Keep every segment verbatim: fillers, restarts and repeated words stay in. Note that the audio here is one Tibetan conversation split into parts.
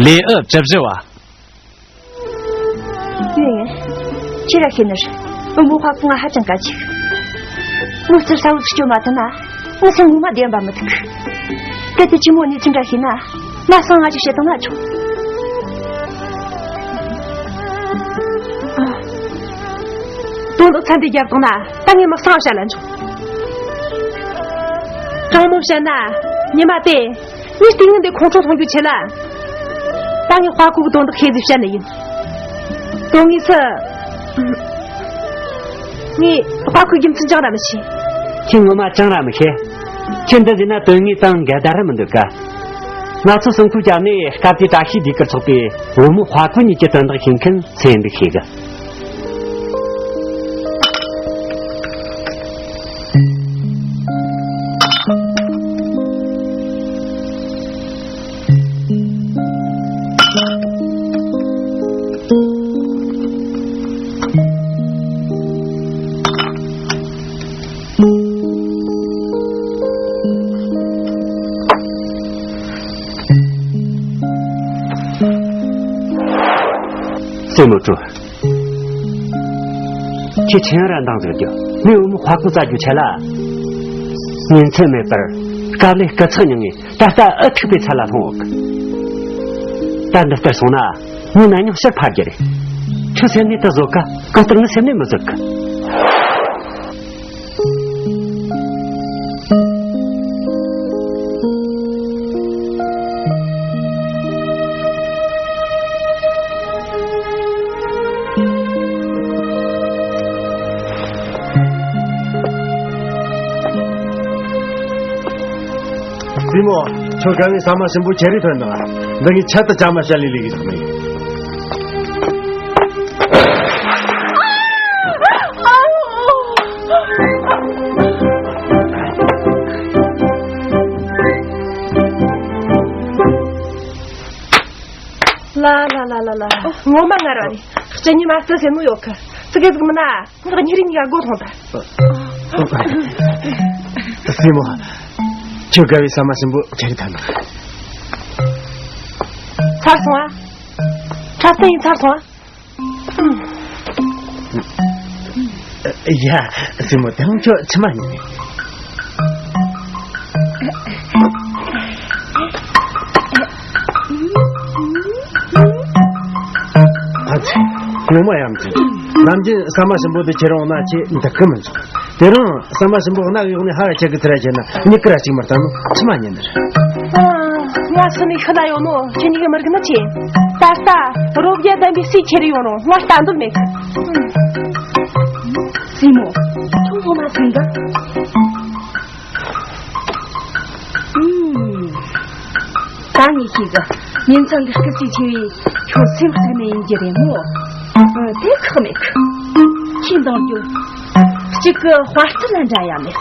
ལེའུ་བཅུ་བཞི་བ། ཡིན། ཁྱེད་ར་ཤེས་ནི་རེད། བུ་མོ་ཧྭ་ཀུ་ང་ཧ་ཅང་དགའ་ཅིག་མི་ཚེ་གསལ་བོ་ཞིག་སྐྱོ་མ་ཐུབ་ན། ང་སེམས་ངོ་མ་བདེ་བ་མི་འདུག་གལ་ཏེ་ཁྱི་མོ་གནས་ཚུལ་འདྲ་ཤེས་ན། མ་སང་ང་ཅིག་བཤད་བཏང་ན་ཆོག་དོན་དག་ཚན་འདི་རྒྱབ་བཏང་ན་ད་ངས་མི་སང་བཤད་ལ་འཇུག་དྲང་མོ་བཤད་ན། ཉི་མ་དེ། ངས་ལྟས་ངན་འདི་ཁོང་ཁྲོ་མཐོང་རྒྱུ་ཆེ་ལ། ད་ངས་ཧྭ་ཀུ་གི་དོན་དག་ཤེས་ཟིག་བཤད་ནི་ཡིན། དོན་དངོས་སུ། ངས་ཧྭ་ཀུའི་རྒྱུ་མཚན་ཅང་ར་མི་ཤེས། ཁྱེད་ངོ་མ་ཅང་ར་མི་ཤེས། ཁྱེད་འདི་ཟེར་ན་དོན་དངོས་དང་འགལ་ཟླ་ར་མི་འདུག་ག་ང་ཚོ་སང་ཁུའི་རྒྱབ་ནས་སྐབས་དེའི་བཀྲ་ཤིས་ཟློས་གར་ཚོགས་པས་བུ་མོ་ཧྭ་ཀུ་གཉིས་ཀྱི་དོན་དག་ཤེས་མཁན་མཚན་འདུག་ཤེས་གི་སྲས་མོ་ཁྲོ། ཁྱེད་ཆེན་ར་འདང་ཟིག་རྒྱོ། མི་འོ་མི་ཧྭ་ཀུ་རྩ་རྒྱུ་ཆེ་ལ། ཉིན་མཚན་མེད་པར་དཀའ་ལས་སྐུ་ཚེགས་མྱངས་ངེ་ད་ལྟ་ཨུ་ཐུག་པའི་ཚད་ལ་ལྷུང་འོག་ད་འདི་ལྟར་སོང་ན་ངའི་ན་མྱང་ཕྱིར་ཕར་རྒྱུ་རེད། ཁྱོད་སེམས་ནས་ད་བཟོད་ག་གང་ལྟར་ངའི་སེམས་ནས་མི་བཟོད་གི་བཙུན་མོ། ཁྱོད་དགའ་བའི་ཟ་མ་ཞིམ་པོ་ཁྱེར་རེ་ཐོན་དང་། འདི་ངས་ཆེད་དུ་བཅའ་མ་བྱ་ལས་ལས་ཀྱི་ཟིག་མིན། ལ་ལ་ལ་ལ་ལ། ངོ་མ་ངར་བ་རེད། སྤྱི་ཉིན་མ་བརྩི་ཟེར་ནོ་ཡོད་གི་ཚིག་གི་ཟིག་མིན་ན། ངག་ཉིག་རི་ཉིག་ག་སྒོ་ཐོང་ད། བཙུན་མོ། ཁྱོད་དགའ་བའི་ཟ་མ་ཞིམ་པོ་ཁྱེར་རེ་ཐོན་དང་། ཚར་སོང་ཨ། འཁྲབ་སྟོན་ཡིན་ཚར་སོང་ཨ། ཡ། བཙུན་མོ་དེ་རིང་ཁྱོད་ཕྱི་མ་ཉིན་ནས། ཨ་ཙི། ངོ་མ་ཡ་མཚན། ནམ་རྒྱུན་ཟ་མ་ཞིམ་པོ་འདི་ཁྱེར་འོང་ན་ཁྱེད་འདུག་གི་མི་འཇུག་དེ་རིང་ཟ་མ་ཞིམ་པོ་རྣ་བའི་འོག་ནས་ཧ་ར་ཁྱེད་ཀྱི་ཚེ་ར་བྱས་ན་མྱིག་གི་ར་གཅིག་མ་བལྟ་ནོ་ཕྱི་མ་ཉིན་ནས། ཨ། ང་སུ་ནས་ཤི་ན་ཡོང་ནོ་ཁྱེད་གཉིས་ཀྱི་མི་རིག་ནི་ཆེ། ད་ལྟ་རོ་བརྒྱ་ལྡན་པའི་སུས་ཁྱེར་ཡོང་རུང་ང་ལྟ་འདོད་མེད་གི་བཙུན་མོ། ཁྱོད་ངོ་མ་ཚོན་འདི། ཨུམ། ད་ངས་ཤེས་གི་ཉིན་མཚན་གྱི་སྐུ་ཚེ་ཆེ་བས་ཁྱོད་སེམས་གཙིགས་ནས་ཡིན་རྒྱུ་རེད་མོ། ཨ། དེ་ཁག་མེད་གི་ཁྱེད་འདང་རྒྱུ། གཅིག་གི་དཔའ་རྩལ་ལ་འདྲ་ཡ་མེད།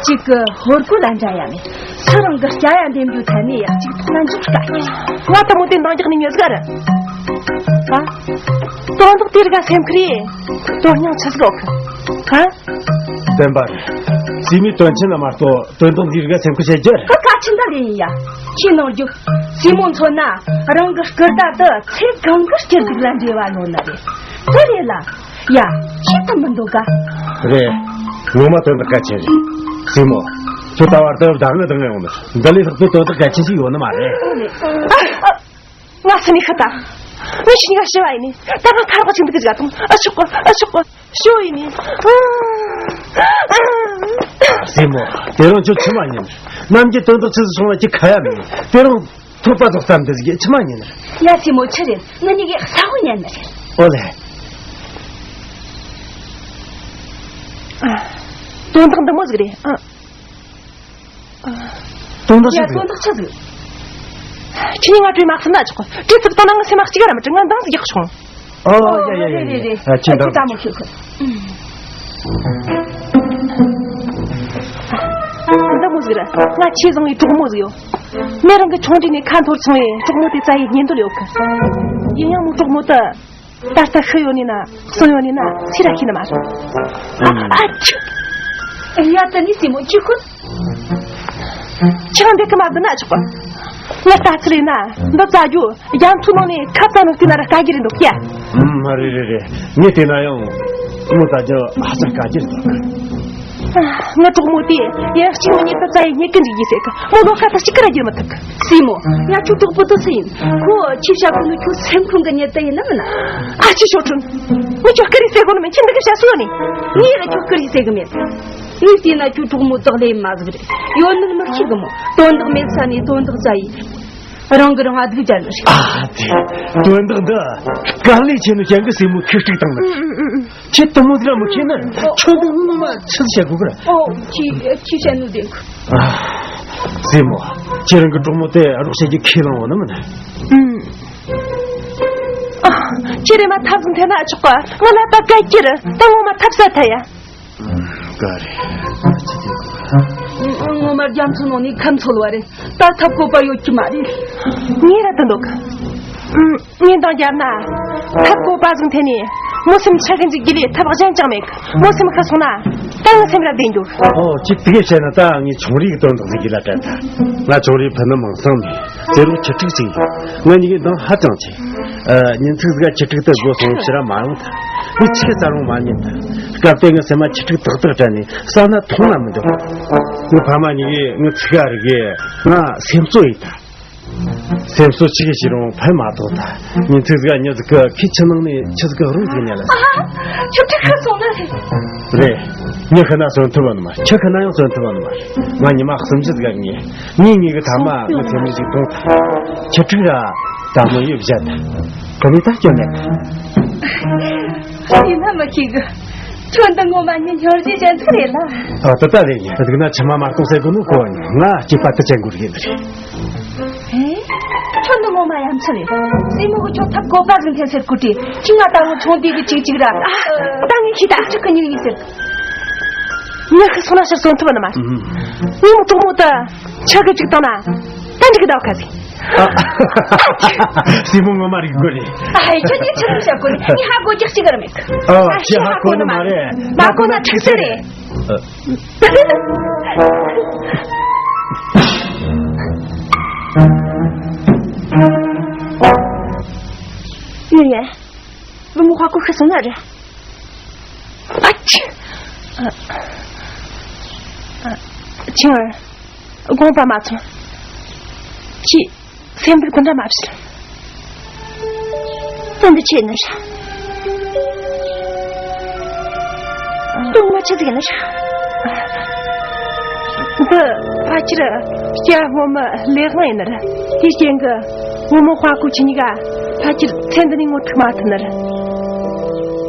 གཅིག་གི་ཧོར་གོ་ལ་འདྲ་ཡ་མེད། སུ་རང་གི་སྐྱ་ཡ་འདེམས་རྒྱུ་ཐད་ནས་གཅིག་ཐོག་ལ་འཇོག་དཀའ། ང་ད་མོ་དེ་འདང་རྒྱག་ནས་ཉོས་ཟིག་ར། ཨ། དོན་དག་དེ་རིག་སེམས་ཁུར་ཡེ། དོན་སྙིང་ཆི་ཟིག་ཡོད་གི་ཨ། བདེན་པ་རེད། བཙུན་མོའི་དོན་ཆེན་ལ་མ་གཏོགས་དོན་དག་འདི་རིགས་སེམས་ཁུར་བྱེད་རྒྱུ་རེད། ཁོ་གལ་ཆེན་འདྲ་ལས་ཡིན་ཡ། ཁྱེད་ནང་རྒྱུག་བཙུན་མོ་མཚོན་ན་རང་གི་སྐུ་ཟླ་དུ་ཚེ་གང་གི་སྐྱིད་སྡུག་ལ་འབྲེལ་བ་ཡོད་ནི་རེད། དེ་རེད་ལ། ཡ། ཤེས་ཐུབ་མི་འདུག་ག་རེད། ངོ་མ་དོན་དག་གལ་ཆེན་རེད། བཙུན་མོ། ཁྱོད་ད་བར་དུ་བདག་ངི་བདག་ངི་ཡོང་ནི། འདི་ལས་ལྷག་པའི་དོན་དག་གལ་ཆེན་ཞིག་ཡོད་ནི་མ་རེད། ཨ། ང་སུ་ནས་ཤི་ད། ངས་ཁྱེད་གཉིས་ཀ་ཤི་བ་ཡིན་ནི། ད་ང་ཁ་རོག་ཅིག་འདུག་གི་ཟིག་ཐོང་ཨ་ཆོག་གོ་ཨ་ཆོག་གོ་ཤི་བ་ཡིན་ནི། བཙུན་མོ། དེ་རིང་ཁྱོད་ཕྱི་མ་ཉིན། ནམ་རྒྱུན་དོན་དག་ཆི་ཟིག་བྱུང་བ་ཅིག་ཁ་ཡ་མེད། དེ་རིང་ཐོབ་པ་རྫོགས་ཙམ་འདི་ཟིག་ཕྱི་མ་ཉིན། ཡ་བཙུན་མོ་ཆི་རེད། ང་གཉིས་ཀས་ས་བོ་ཉན་ནི་རེད། ཨོ་ལེ། ཨ། དོན་དག་འདི་མོ་ཟིག་རེད་ཨ། དོན་དག་ཡ་ཆི་ཟིག་དོན་དག་ཆི་ཟིག་ཁྱེད་གཉིས་ང་བྲོས་མ་ཟིན་ན་ཆོག་བྲོས་ཚུགས་བཏང་ན་ང་སེམས་མ་གཅིག་ར་མི་དྲན། ང་འདང་ཟིག་རྒྱག་ཆོག་ཨོ་ཡ་ཡ་ཡ་ཡ། རེད་རེད་རེད། ཨ། ཁྱེད་འདང་ཟིག་རྒྱག་ཆོག་འདི་མོ་ཟིག་ར། ང་ཆེས་བཟང་བའི་གྲོགས་མོ་ཟིག་ཡོད། མོ་རང་གི་ཆུང་དུས་ནས་ཁ་འཐོར་སོང་བས་གྲོགས་མོ་དེ་བཙལ་ཡེ་ཉན་འདོད་ཡོད་གི་ཡིན་ཡང་མོ་གྲོགས་མོ་དེ། ད་ལྟ་ཤི་ཡོད་ནི་ན་གསོན་ཡོད་ནི་ན་སུས་ར་ཤེས་ནི་མ་རེད། ཨ་ཨ་ཁྱོད། ཡ། ད་ནི་སྲས་མོ་ཅི་ཁུར། ཁྱེད་འདི་གི་མ་འདི་ན་ཆོག་གི། ང་ལྟ་ཚུལ་ཡིན་ན་འདི་རྩ་རྒྱུ་རྒྱ་མཚོ་ནང་ནས་ཁ་རྩ་ནང་བལྟས་ན་ར་དཀའ་རྒྱུ་རེད་འདུག་ཀྱ། ཨུམ། མ་རེད་རེད་རེད། ངས་བལྟས་ན་ཡང་མོ་རྩ་རྒྱུ་ཧ་ཅང་དཀའ་རྒྱུ་རེད་འདུག་ང་གྲོགས་མོ་དེ་ཡང་གཅིག་མིན་གཉིས་དུ་རྩ་ཡི་མྱུ་གུ་འཇིག་རྒྱུ་ཟེར་གི། མོ་ལོ་ཁ་ད་གཅིག་གི་ར་རྒྱུ་མི་ཐུབ་གི། སྲས་མོ། ཡ། ཁྱོད་གྲོགས་པོ་དེ་སུ་ཡིན། ཁོ་ཁྱོས་བཤད་གོ་ནོ་ཁྱོད་སེམས་ཁོང་གི་མྱི་དེ་ཡིན་ནམ་མིན་ན། ཨ་ཅེ་ཞོ་ཁྲུན། ངས་ཁྱོད་སྐུ་རེད་ཟེར་གོ་ནི་མིན། ཁྱོད་འདི་གི་བཤད་སྲོལ་ནི། ངས་ར་ཁྱོད་སྐུ་རེད་ཟེར་གི་མེད། ངས་བལྟས་ན་ཁྱོད་གྲོགས་མོ་དག་ལས་མ་ཟིག་རེད། ཡོད་ནི་མི་ཤེས་གི་མོ། དོན་དག་མེད་ས་ནས་དོན་དག་བཙལ་ཡིན། རང་གི་རང་ཨ་སྡུག་སྦྱར་ནི་རེད། ཨ་དེ། དོན་དག་འདི་དཀའ་ལས་ཆེ་ནོ་ཅན་གི་སྲས་མོ་ཁེ་སྤྲིག་བཏང་ནི། ཁྱེད་དུ་མོ་དེ་ར་མི་ཤེས་ན་ཁྱོད་འདི་ངོ་མ་ཆི་ཟིག་བྱེད་དགོས་གི་ར། ཨོ། ཁྱི་ཁྱི་བཤད་ནོ་དེ། ཨ། སྲས་མོ། ཁྱེད་རང་གི་གྲོགས་མོ་དེ་རོགས་བྱེད་ཀྱི་ཁས་བླངས་འོང་ནི་མིན། ཨ། ཁྱེད་རེ་མ་ཐབས་ཟིན་ཐལ་ན་ཆོག་གི། ང་ལ་ད་སྐད་ཀྱི་རེད། ད་ངོ་མ་ཐབས་ཟད་ཐལ་ཡ། དཀའ་རེད། ཅི་བྱེད་དགོས། ངོ་མ་རྒྱ་མཚོ་ནང་ནས་ཁམས་འཚོལ་བ་རེད། ད་ཐབས་བཀོད་པ་ཡོད་ཀྱི་མ་རེད། ངས་ར་དུ་འདུག་ངས་འདང་བརྒྱབ་ན། ཐབས་བཀོད་པ་ཟིག་འཐེན་ནས་མོ་སེམས་ཆག་གི་འཇུག་རྒྱུ་ལས་ཐབས་གཞན་ཅང་མེད་གི། མོ་སེམས་ཤི་སོང་ན་ད་ངའི་སེམས་ར་བདེ་འགྱུར། ཨོ། ཅི་དེ་གས་བཤད་ན་ད་ངས་ཆུང་རིགས་དོན་དག་ཟིག་གི་ལ་དྲན་ཐལ། ང་ཆུང་རིགས་ཕུ་ནུ་མིང་སང་མེད། རྩེ་རོགས་ཁྱི་ཕྲུག་ཅིག་ཡིན། ང་གཉིས་ཀའི་འདང་ཧ་ཅང་ཆེ། ཨ། ཉིན་ཚིགས་ཟིག་ག་ཁྱི་ཕྲུག་དེ་སྒོ་སོང་ཕྱིར་ར་མ་ཡོང་ཐལ། ངས་ཆི་ཟ་རུང་མ་ཉན་ཐལ། སྐབས་དེ་ངའི་སེམས་མ་ཁྱི་ཕྲུག་ཏག་ཏག་དྲན་ནས་བསམ་ན་མཐོང་ན་མི་འདུག་ངའི་ཕ་མ་གཉིས་ཀས་ངའི་ཚིག་ག་རིག་གས་ང་སེམས་གསོ་ཡིན་ཐལ། སེམས་གསོ་ཅི་གི་བྱེད་རུང་ཕན་མ་ཐོགས་ཐལ། ཉིན་ཚིགས་ཟིག་ག་མྱི་ཟིག་གིས་ཁོའི་ཁྱིམ་ནང་ནས་ཆི་ཟིག་གི་རུང་ཟིག་ཉལ་ལ། ཨ་ཧ། ཁྱོད་ཁྲིག་ཁ་སོང་ན་རེད། རེད། མྱི་ཤི་ན་གསོན་ཐུབ་བ་ནི་མ་རེད། ཁྱི་ཤི་ན་ཡང་གསོན་ཐུབ་བ་ནི་མ་རེད། ང་ཉི་མ་གསུམ་བཞི་ཟིག་ག་ངས། ངས་ངེད་ཀྱི་ཐ་མ་ངའི་སེམས་ནས་ཅིག་གཏོང་ཐལ། ཁྱི་ཕྲུག་ར་ད་མོ་ཡོད་བཞག་ཐལ། ཁོ་མོས་ད་སྐྱོན་མེད་ཐལ། ཡིན་ན་མི་ཤེས་གི། ཁྱོད་འདི་ངོ་མ་མྱི་སྙིང་རྗེ་ཅན་ཟིག་རེད་ལ། ཨ། ད་ལྟ་རེད། ཡིན་འདུག་ན་ཕྱི་མ་མ་གཏོགས་ཟེར་གོ་ནོ་ཁོ། ང་སྐྱེས་པ་དུ་ཅན་གོ་རེད་ནི་རེད། ཨེ། ཁྱོད་འདི་ངོ་མ་ཡ་མཚན་རེད། སྲས་མོ་གི་ཁྱོད་ཐབས་བཀོད་པ་ཟིག་འཐེན་ཟེར་གོ་དྲིས། ཁྱི་ང་ད་ངོ་ཆུང་དུས་གི་ཅིག་ཅིག་ར། ད་ངས་ཁྱི་ད་ཅིག་གི་ཉིག་ཉིག་ཟེར། ངས་ཁི་སོང་ན་ཕྱིར་སོང་ཐུབ་ནི་མ། ངས་མོ་གྲོགས་མོ་དུ་ཆ་གི་ཅིག་བཏང་ན་ད་འགྲིག་གི་ད་ཁ་ཟིག་ཨ། སྲས་མོ་ངོ་མ་རིག་དགོས་རེད། ཨ། ཁྱོད་ངས་ཆི་མོ་བྱ་དགོས་རེད། ངས་ཧ་གོ་རྒྱག་ཅིག་གི་ར་མེད། ཨ། ཁྱི་ཧ་གོ་ནི་མ་རེད། མ་གོ་ན་འཁྲིག་ཟེར་རེད། ཡོད་ཡ། བུ་མོ་ཧ་གོ་ཤི་སོང་ན་རེད། ཨ་ཅི། ཨ། ཨ། ཆིང་ཨར། དགོངས་པ་མ་ཚོམས། ཁྱི། སེམས་སྡུག་དེ་འདྲ་མ་བྱེད། སེམས་སྡུག་ཆེ་ནི་རེད། སྟོང་མ་ཆེ་ཟིག་ནི་རེད། འདི་ཕལ་ཆེར་སྐྱེ་བ་སྔོན་མའི་ལས་དབང་ཡིན་ནི་རེད། དེའི་རྐྱེན་གྱིས་བུ་མོ་དཔའ་རྐུ་ཁྱེད་གཉིས་ཀ་ཕལ་ཆེར་ཚེ་འདི་ནས་ངོ་ཐུག་མ་ཐུབ་ནི་རེད།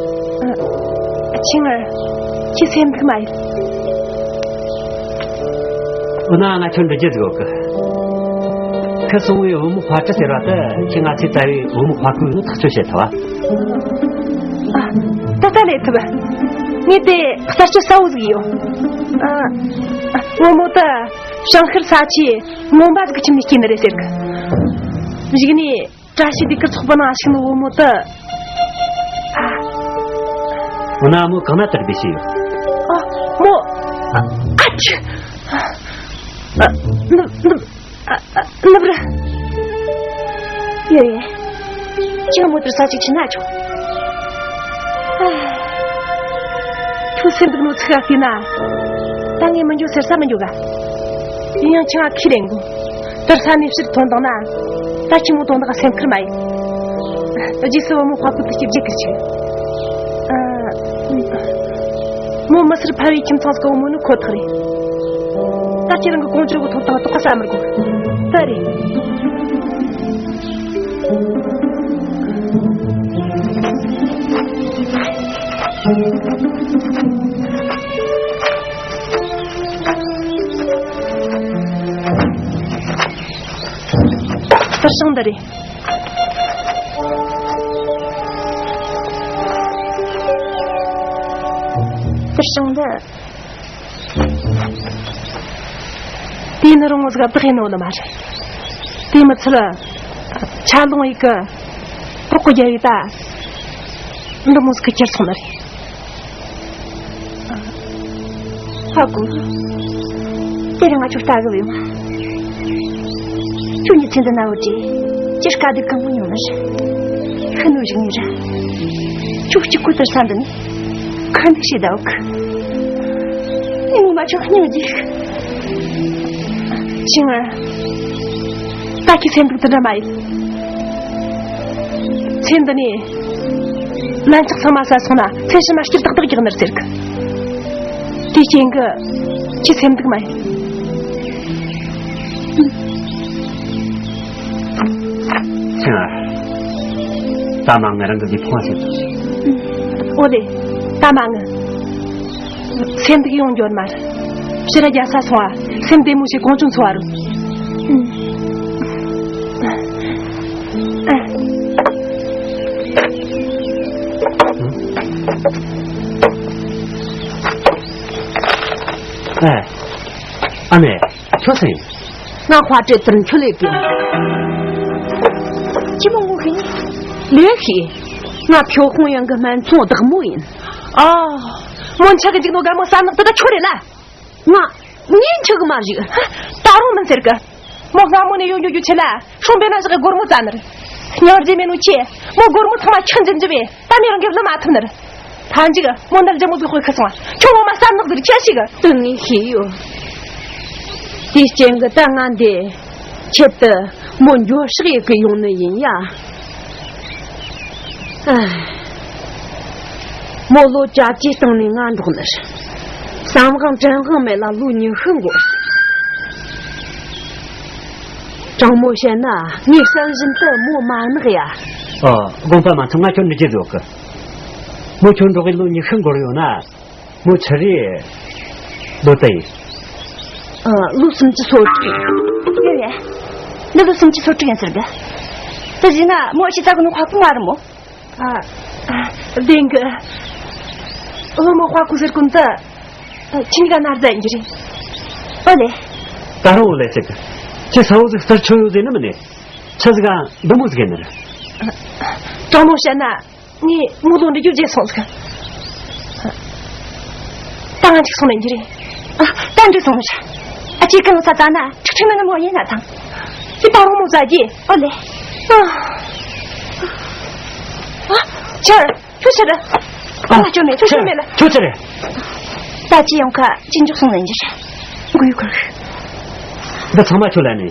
ཨ། ཆིང་ཨར། ཁྱེད་སེམས་སྡུག་མ་ཡིན། འོ་ན་ང་ཁྱོད་འདྲི་རྒྱུ་ཟིག་ཡོད་གི། ཁི་སོང་བའི་བུ་མོ་དཔའ་བཀྲུ་ཟེར་བ་དེ་ཁྱེད་ང་ཚོའི་རྩ་བའི་བུ་མོ་དཔའ་རྐུ་ཡིན་ཐག་གཅོད་བྱེད་ཐུབ་བ། ཨ། ད་ལྟ་ལས་ཐུབ། ངས་དེ་གསར་གཅོད་གསལ་བོ་ཟིག་ཡོད། ཨ། བུ་མོ་དེ་བྱང་ཤར་ས་ཆའི་མོན་པ་ཟིག་གི་ཁྱིམ་ནས་སྐྱེས་ནི་རེད་ཟེར་གི། གཞུག་ནས་བཀྲ་ཤིས་སྡེ་ཁུལ་ཚོགས་པ་ནང་ཞུགས་ནི་བུ་མོ་དེ། འོ་ན་མོ་གང་ན་དར་སྦས་བྱས་ཡོད། ཨ། མོ། ཨ། ཨ་ཅི། ཨ། ནུབ་ནུབ། ཨ། ཨ། ནུབ་ར། ཡོད་ཡོད། ཁྱེད་མོ་དུར་ས་ཅིག་ཕྱིན་ན་ཆོག་ཁྱོད་སེམས་སྡུག་ནོ་ཚིག་ག་བལྟས་ན། ད་ངས་མི་འགྱོ་ཟེར་ས་མི་འགྱོ་ག་ཡིན་ཡང་ཁྱེད་ང་ཁས་ལེན་དགོས། དུར་ས་ནས་ཕྱིར་ཐོན་བཏང་ན། ད་ཁྱེད་མོ་དོན་དག་སེམས་ཁུར་མ་ཡིན། རྗེས་སུ་བུ་མོ་དཔའ་རྐུ་དེ་སྐྱིད་བརྗེད་ཀྱི་ཆུག་ཨ། མོ་མི་སེར་ཕལ་བའི་ཁྱིམ་ཚང་ཟིག་གི་བུ་མོ་ནི་ཁོ་ཐག་རེད། ད་ཁྱེད་རང་གི་ཀོང་ཇོ་གི་ཐོབ་ཐང་དོགས་པ་ཟ་མི་དགོས། ད་རེད། དུར་སྲང་འདི་རེད། དུར་སྲང་འདི། དེ་ནི་རང་ངོ་ཟིག་བདག་ཡིན་ནོ་ནི་མ་རེད། དེ་མི་ཚད། ཆ་ལོང་ཡིག་གི་ཐོག་གི་རྒྱལ་བའི་ད། འདི་མོ་ཟིག་གི་ཁྱེར་སོང་ནི་རེད། ཧ་གོ། དེ་རིང་ང་ཁྱོད་ལྟ་གི་ཡོང་། ཁྱོད་ཉིད་ཚེ་འདི་ན་བུ་དྲེ་ཅི་དཀའ་སྡུག་གང་མོ་མྱོང་ནི་རེད། ཤི་ནོ་རིག་ནི་ར། ཁྱོད་གཅིག་པུ་དུར་ས་འདི་ནས་ཁ་འདུག་བྱེད་ད་འོག་ངས་ངོ་མ་ཁྱོད་སྙིང་རྗེ། ཤིང་ཨ། ད་ཁྱི་སེམས་སྡུག་དེ་འདྲ་མ་ཡིན། ཚེ་འདི་ནས་ལན་ཆགས་ཚང་མ་ཟ་སོང་ན་ཚེ་ཕྱི་མ་སྐྱིད་ཏག་ཏག་རྒྱག་ནི་རེད་ཟེར་གི། དེ་རྐྱེན་གྱིས་ཁྱི་སེམས་སྡུག་མ་ཡིན། ཆང་ཨ། ད་མ་ང་རང་གི་ལུས་ཕུང་བ་ཟེར་ཏོ། ཨོ་ལེ། ད་མ་ང་སེམས་སྡུག་ཡོང་འགྱོ་ནི་མ་རེད། ཕྱི་ར་རྒྱལ་ས་སོང་ཨ། སེམས་བདེ་མོ་ཞིག་གོང་ཆུང་འཚོ་བ་རུ། ཨ་ནེ། ཁྱོད་སེམས། ང་དཔའ་བྲལ་དུར་འཁྱོལ་ལས་དགོས། ཅི་མོ་ངུ་ཤི་ནི། ལས་ཤི། ང་ཁྱོད་ཧོང་ཡང་གི་སྨན་ཚོང་བདག་མོ་ཡིན། ཨ། མོ་འཆི་གི་འཇུག་ནོ་དགའ་མོ་བསམ་ནག་དེ་ད་ཁྱོད་རེད་ལ། ང་ངས་འཆི་གི་མ་རེད། ད་རུང་མིན་ཟེར་གི། མོ་སྔ་མོ་ནས་ཡོང་རྒྱུ་རྒྱུ་ཆེ་ལ་ཤོང་པའི་ན་ཞག་གི་སྒོར་མོ་བཙལ་ནི་རེད། སྙིང་རྗེ་མེད་ནོ་ཁྱེད་མོ་སྒོར་མོ་ཚང་མ་ཁྱི་འཇིབ་འཇིབ་བས་ད་ནས་རང་གི་ལ་མ་ཐུབ་ནི་རེད། ཕན་ཅིག་མོ་འདི་ལ་ལྗིད་མོ་གི་དཔེ་ཁུ་སོང་། ཁྱོད་ངོ་མ་བསམ་ནག་ཟིག་ཁྱེད་ཞིག་གི། དེ་ངས་ཤེས་ཡོད། དེའི་རྐྱེན་གྱིས་ད་ང་འདི་ཆེད་དུ་མོ་འགྱོ་ཕྱག་ཡེ་གི་ཡོང་ནི་ཡིན་ཡ། ཨ། མོ་ལོ་བརྒྱད་ཅུའི་སྟེང་ནས་ང་འགྲོགས་ནི་རེད། བསམ་དབང་དྲན་དབང་མེད་ལ་ལོ་ཉི་ཤུ་འགོར། དྲང་མོ་བཤད་ན་ངས་བསམ་བཞིན་དུ་མོ་མ་ནག་ཡ། ཨ། དགོངས་པ་མ་ཚོམ། ང་ཁྱོད་འདྲི་རྒྱུ་ཡོད་གི། མོ་ཁྱོད་འགྲོགས་གི་ལོ་ཉི་ཤུ་འགོར་ཡོད་ན། མོ་ཆི་རེད། ལོ་ད་ཡིན། ཨ། ལོ་སུམ་ཅུ་སོ་དྲུག་ཡོད་རེད། འདི་ལོ་སུམ་ཅུ་སོ་དྲུག་ཡིན་ཟེར་གི། དེ་བཞིན་ན་མོ་ཤི་ཚ་གི་ནོ་ཁག་པོ་མ་རེད་མོ། ཨ། ཨ། བདེན་གི། བུ་མོ་དཔའ་ཁུ་ཟེར་ཀུན་ཏུ། ཁྱིམ་ག་ནར་ཛ་ཡིན་གྱི་རེད། ཨོ་ལེ། ད་རུང་ཨོ་ལེ་ཟེར་གི། ཁྱེད་ས་འོག་ཟིག་སྟར་ཆོ་ཡོད་ཟེར་ནི་མིན་ནི། ཆི་ཟིག་ག་འདི་མོ་ཟིག་ཡིན་ནི་རེད། དྲང་མོ་བཤད་ན། ངས་མོ་ལོ་འདྲི་རྒྱུ་བརྗེད་སོང་ཟིག། ད་ང་ཅིག་སོང་ནས་འགྱུར་རེད། ཨ། ད་འདྲི་སོང་ཤག། ཨ། ཅིག་གང་ས་ཙ་ན་ཁྲིག་ཁྲིག་མེད་ན་མོ་ཡིན་ན་ཐང་། ཅི་ད་རུང་མོ་ཟ་རྒྱུ། ཨོ་ལེ། ཨ། ཨ། ཁྱོད། ཁྱོད་ཕྱིར། ཨ། ང་ཁྱོད་མེད། ཁྱོད་ཁྱོད་མེད་ལ། ཁྱོད་ཕྱིར། ད་ཅི་ཡོང་ཁ་ཅི་འཇོག་སོང་ནས་འགྱུར། མགོ་ཡུ་ཁུར། འདི་ཚང་མ་ཁྱོད་ལ་ནི།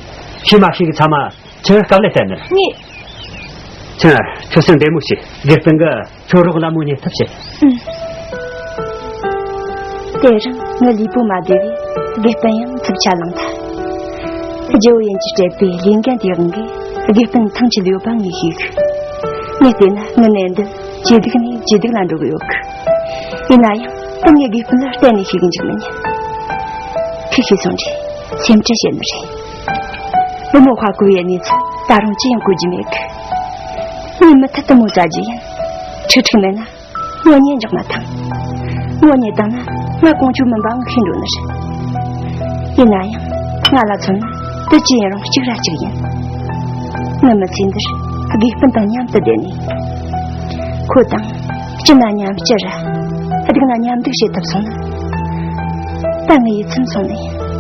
ཤི་མ་ཤི་གི་ཚང་མ་ཁྱོད་སྐབས་ལས་བསྟན་ནི། ངས། ཁྱོད་ཁྱོད་སེམས་བདེ་མོ་བྱེད། དགེ་སྤུན་གི། ཁྱོད་རོགས་ལ་མོ་ཉེ་ཐབས་བྱེད། ཨུམ། དེ་རིང་ངའི་ལུས་པོ་མ་བདེ་བས་དགེ་སྤུན་ཡང་འཚུབ་ཆ་ལངས་ཐལ། རྒྱལ་བོ་ཡན་གྱིས་སྤྲད་པའི་ལས་འགན་དེའི་དབང་གིས་དགེ་སྤུན་ཐང་ཆད་ཡོད་པ་ངས་ཤེས་གི། ངས་བལྟས་ན་ངའི་ནད་འདི་ཇེ་སྡུག་ནས་ཇེ་སྡུག་ལ་འགྲོ་གི་ཡོད་གི། ཡིན་ན་ཡང་ད་ངས་དགེ་སྤུན་ལ་གཏན་ནས་ཤེས་གི་འཇུག་མི་ཉན། ཁྱེད་ཤེས་སོང་རེད། སེམས་ཁྲལ་བྱེད་ནི་རེད། བུ་མོ་དཔའ་གོ་བའི་གནས་ཚུལ་ད་རུང་ཅི་ཡང་གོ་རྒྱུ་མེད་གི། ངས་མུ་མཐུད་དུ་མོ་ཟ་རྒྱུ་ཡིན། ཁྲིག་ཁྲིག་མེད་ན། ངོ་ཉེ་འཇོག་མ་ཐང་། ངོ་ཉེ་བཏང་ན་ང་ཀོང་ཆུ་མིན་པའང་ཤེས་འགྲོ་ནི་རེད། ཡིན་ན་ཡང་ང་ལ་མཚོན་ན་དེ་ཅི་ཡིན་རུང་གཅིག་ར་གཅིག་ཡིན། ངའི་མི་ཚེ་འདིར་དགེ་སྤུན་དང་མཉམ་དུ་བསྡད་ནས། ཁོ་དང་སྐྱིད་ན་མཉམ་སྐྱིད་ར། སྡུག་ན་མཉམ་སྡུག་བྱེད་ཐུབ་སོང་ན། ད་ངའི་ཡིད་ཚིམ་སོང་ནས།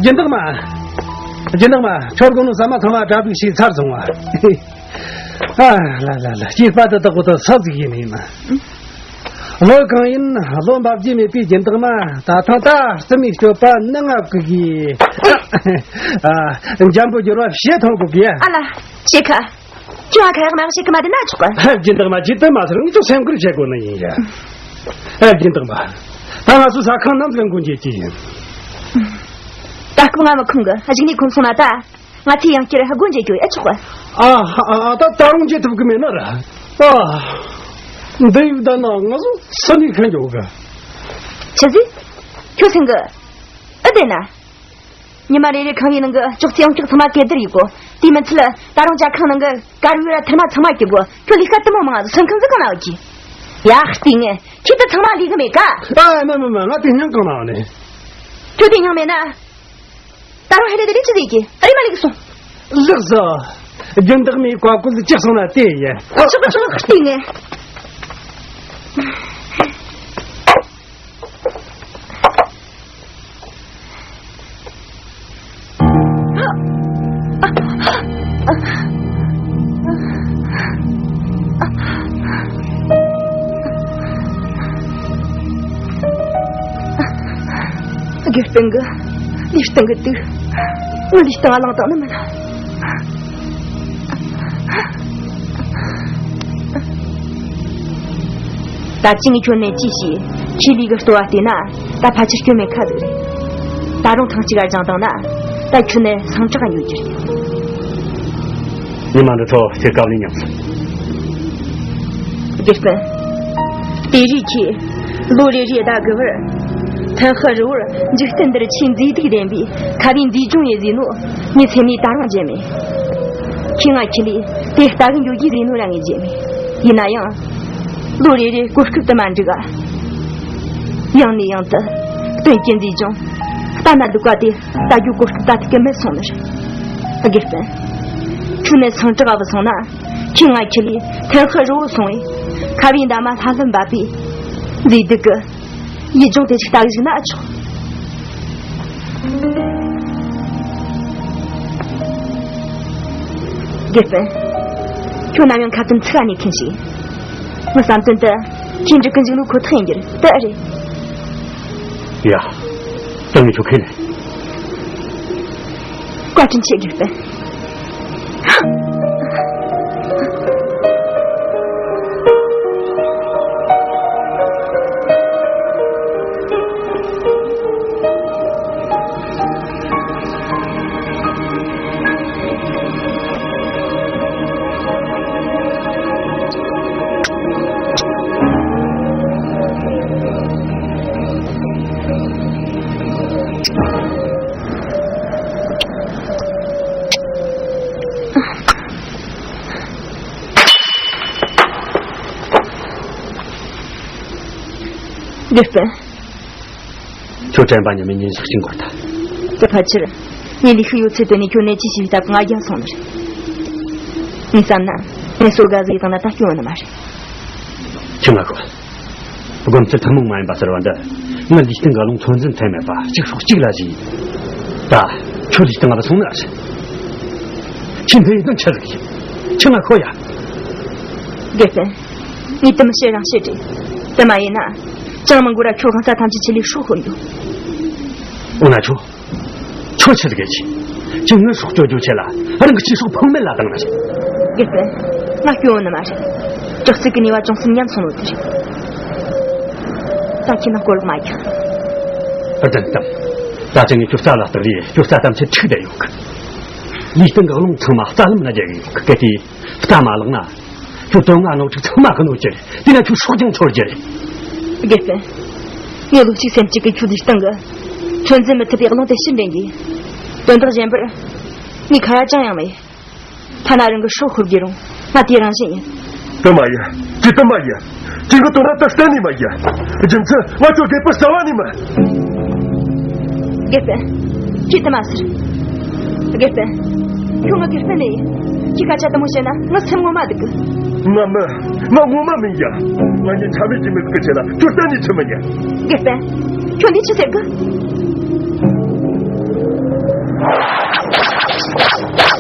སྦྱིན་བདག་མ། སྦྱིན་བདག་མ། ཁྱོད་དགོང་ནོ་ཟ་མ་ཚང་མ་གྲ་སྒྲིག་བྱས་ཚར་སོང་བ། ཨ་ལ་ལ་ལ། སྐྱེས་པ་དེ་དག་པོ་དེ་ས་ཟིག་ཡིན་ཡིན་མ། བློ་གང་ཡིན་བློ་འབབ་རྒྱུ་མེད་པའི་སྦྱིན་བདག་མ། ད་ཐེངས་ད་རྩི་མའི་སྤྱོད་པ་ནི་ང་གི་གི། ཨ། འཇམ་པོ་སྦྱོར་བ་བྱེད་ཐོང་གི་གི། ཨ་ལ། ཤེས་ཁ། ཁྱོད་ཨ་ཁ་ཡག་མ་ཡག་ཤེས་ཀི་མ་དེ་ན་ཆོག་གི། སྦྱིན་བདག་མ་ཇི་ལྟར་མ་ཟེར་ངས་ཁྱོད་སེམས་ཁུར་བྱེད་དགོས་ནི་ཡིན་ཡ། ཨ། སྦྱིན་བདག་མ། ད་ང་ཚོ་ཟ་ཁང་ནམ་ཟིག་སྒོ་འབྱེད་ཀྱི་ཡིན། ད་སྐབས་ང་མི་ཁོམ་གི། གཞུག་ནས་ཁོམ་སོང་ན་ད། ང་ཚོས་ཡང་བསྐྱར་སྒོ་འབྱེད་རྒྱུ་ཨེ་ཆོག་གི། ཨ་ཨ་ཨ། ད་ད་རུང་འབྱེད་ཐུབ་གི་མེད་ན་ར། ཨ། འདི་ཡིག་ད་ན་ང་ཚོ་སུ་ནས་ཁ་འཇོག་གི། ཆི་ཟིག། ཁྱོད་སེང་གི། ཨེ་བདེན་ན། ཉི་མ་རེ་རེ་ཁང་བའི་ནང་གི་ཅོག་ཙེ་ཡང་ཅོག་ཚང་མ་གད་བསྡུར་ཡེད་དགོས། དེ་མི་ཚད་ད་རུང་ཇ་ཁང་ནང་གི་དཀར་ཡོལ་ར་ཐུར་མ་ཚང་མ་སྐྱུག་དགོས། ཁྱོད་ལས་ཀ་དེ་མོ་མང་ང་ཚོ་སེམས་ཁམས་ཟིག་གང་ན་ཡོད་ཀི། ཡ། ལྟས་ངན། ཁྱེད་དེ་ཚང་མ་ལས་གི་མེད་ཀ། ཨ། མ་མ་མ། ང་དེ་སྙིང་གང་ན་ནས། ཁྱོད་དེ་སྙིང་མེད་ན། ད་རུང་ཧེ་ལེ་དེ་ལས་ཅི་ཟིག་གི་ཨ་རི་མ་ལས་གི་སོང་། ལགས་སོ། རྒྱུན་བདག་མའི་བཀའ་བཀོད་ལ་ཅི་གསུང་ན་དེ་ཡིན། ཆོག་གི་ཆོག་གི། ལྟས་ངན། དགེ་སྤུན་གི་ལུས་སྟེང་གི་དུག་ངའི་ལུས་སྟེང་ང་ལངས་བཏང་ནི་མིན། ད་ཅི་ངས་ཁྱོད་ནས་ཅི་ཞིག་ཁྱེད་ལུས་གི་ལྟོ་བ་བལྟས་ན། ད་ཕལ་ཆེར་སྐྱོན་མེད་ཁ་ཟིག་རེད། ད་རུང་ཐེངས་གཅིག་ག་སྦྱངས་བཏང་ན། ད་ཁྱོད་ནས་སངས་དྲག་ག་འགྱོ་རྒྱུ་རེད། ཉི་མ་འདི་ཚོ་ཁྱེད་སྐབས་ལས་ཉམས་སོང་། དགེ་སྤུན། དེ་རིགས་ཀྱིས་ལོ་རེ་རེ་ཟླ་དགུ་བར་ཐན་ཧི་རི་བོར་འཇིག་རྟེན་འདིར་ཆེས་མཛེས་སྡུག་ལྡན་པའི་ཁ་བའི་མཛེས་ལྗོངས་ཡོད་ཟེར་ནོ། ངའི་སེམས་ནས་ད་རུང་བརྗེད་མེད། ཁྱེད་ང་ཁྱེད་ལས་དེ་ལྟ་གི་འགྱོ་རྒྱུ་ཟེར་ནོ་ར་ངས་བརྗེད་མེད། ཡིན་ན་ཡང་། ལོ་རེ་རེ་གོ་སྐབས་དུ་མ་འགྲིག་ག་ཡང་ནས་ཡང་དུ་སྟོན་གྱི་མཛེས་ལྗོངས་ལྟ་ན་སྡུག་པ་དེ་ལྟ་རྒྱུ་གོ་སྐབས་ད་ཐུག་གི་མེད་སོང་ནི་རེད། དགེ་སྤུན། ཁྱོད་ནས་སངས་དྲག་ག་བུད་སོང་ན། ཁྱེད་ང་ཁྱེད་ལས་ཐན་ཧི་རི་བོ་སོང་བས། ཁ་བའི་འདབ་མ་ལྷ་ལྷུན་འབབ་པའི་མཛེས་སྡུག་གི་ཡུལ་ལྗོངས་དེ་ཞིག་ལྟ་གི་བཞུགས་ན་ཨ་ཆོག་དགེ་སྤུན། ཁྱོད་ནམ་ཡང་ཁ་དོན་ཚིག་ནས་མཁྱེན་ཞིག་ངའི་བསམ་དོན་དུ་ཁྱེད་འགྲིག་གི་འཇུག་ལུགས་ཁོ་ཐག་ཡིན་རྒྱུ་རེད། དེ་ཨེ་རེད། ཡ། ད་ངས་ཁྱོད་ཁས་ལེན། བཀའ་དྲིན་ཆེ་དགེ་སྤུན། དགེ་སྤུན། ཁྱོད་དྲན་པ་ཉམས་མེད་ཉིན་ཞག་གཅིག་འགོར་ཐལ། དེ་ཕལ་ཆེར་ངའི་ལུས་ཤུགས་ཡོད་ཚད་བཏོན་ནས་ཁྱོད་ནད་ཅི་ཞིག་སྟབས་ང་རྒྱལ་སོང་ནི་རེད། ངས་བསམ་ན་ངས་སོ་དགའ་ཟིག་བཏང་ན་ད་སྐྱོན་ཡོད་ནི་མ་རེད། ཁྱོད་ང་ཤོད། སྒོམ་ཚུལ་ཐུན་མོང་མ་ཡིན་པ་ཟེར་བ་འདི། ང་ལུས་སྟེང་གི་རླུང་ཚོད་འཛིན་ཐེབས་མེད་པ་གཅིག་སྲོག་གཅིག་ལ་ཞིག་ད་ཁྱོད་ལུས་སྟེང་ང་ལ་སོང་ན་རེད། ཁྱེད་འདི་ཡིན་ན་ཆི་ཟིག་ཡིན། ཁྱོད་ང་ཤོད་ཡ། དགེ་སྤུན། ངས་དེ་མི་བཤད་རང་བཤད་རེད། དེ་མ་ཡིན་ན། ཅང་མི་འགོར་ར་ཁྱོད་གང་ས་ཐམས་ཅད་ཆེད་ལས་སྲོག་ཤོར་འགྱོ། འོ་ན་ཁྱོད། ཁྱོད་ཆི་ཟིག་གི་ཆེ། ཁྱོད་ངའི་སྲོག་སྐྱོབ་རྒྱུ་ཆེད་ལ་རང་གི་སྐྱེས་སྲོག་ཕངས་མེད་ལ་བཏང་ནི་རེད། དགེ་སྤུན། ང་སྐྱོན་ནི་མ་རེད། དྲག་རྩལ་གི་ནུས་པ་ཅུང་ཟད་ཉམས་སོང་ནོ་དེ་རེད། ད་ཁྱེད་ནང་སྐོར་ལོག་མ་རྒྱག་བདེན་གཏམ། ད་ཅི་ངས་ཁྱོད་རྩ་ལ་བརྟགས་རེད། ཁྱོད་རྩ་ཐམས་ཅད་འཁྲུགས་བསྡད་ཡོད་གི། ལུས་སྟེང་གི་རླུང་ཚང་མ་རྩ་ལམ་ན་རྒྱག་གི་ཡོད་གི། གལ་ཏེ་རྩ་མ་བརླག་ན། ཁྱོད་དོན་ལྔ་སྣོད་དྲུག་ཚང་མ་གི་གནོད་རྒྱུ་རེད། དེ་ན་ཁྱོད་སྲོག་ཀྱང་འཆོར་རྒྱུ་རེད། དགེ་སྤུན། ངས་བློ་གཅིག་སེམས་གཅིག་གིས་ཁྱོད་ལུས་སྟེང་གི་ཚོད་འཛིན་མི་ཐུབ་པའི་རླུང་དེ་ཕྱིར་འདྲེན་གྱིས། དོན་དག་གཞན་པར་ངས་ཁ་ར་ཅང་ཡང་མེད། ཐ་ན་རང་གི་སྲོག་ཤོར་རྒྱུ་རུང་ང་དེ་རང་བཞིན་ཡིན། དེ་མ་ཡིན། དེ་དེ་མ་ཡིན། ཁྱེད་ཀྱི་དོན་དག་ད་གཏན་ནས་མ་ཡིན། རྒྱུ་མཚན་ང་ཚོ་དགེ་སྤུན་རྩ་བ་ནས་མིན། དགེ་སྤུན། ཁྱེད་དེ་མ་ཟེར། དགེ་སྤུན། ཁྱོད་ང་དགེ་སྤུན་ནས་ཡིན། ཁྱེད་སྐད་ཆ་དེ་མོ་བཤད་ན་ང་སེམས་ངོ་མ་སྡུག་གི། ང་མིན། ང་ངོ་མ་མིན་ཡ། ང་གཉིས་ཆ་མེད་ཀྱི་མི་ཟིག་གི་ཆེད་ལ་ཁྱོད་གཏན་ནས་ཆི་མི་ཉན། དགེ་སྤུན། ཁྱོད་འདི་ཆི་ཟེར་གི།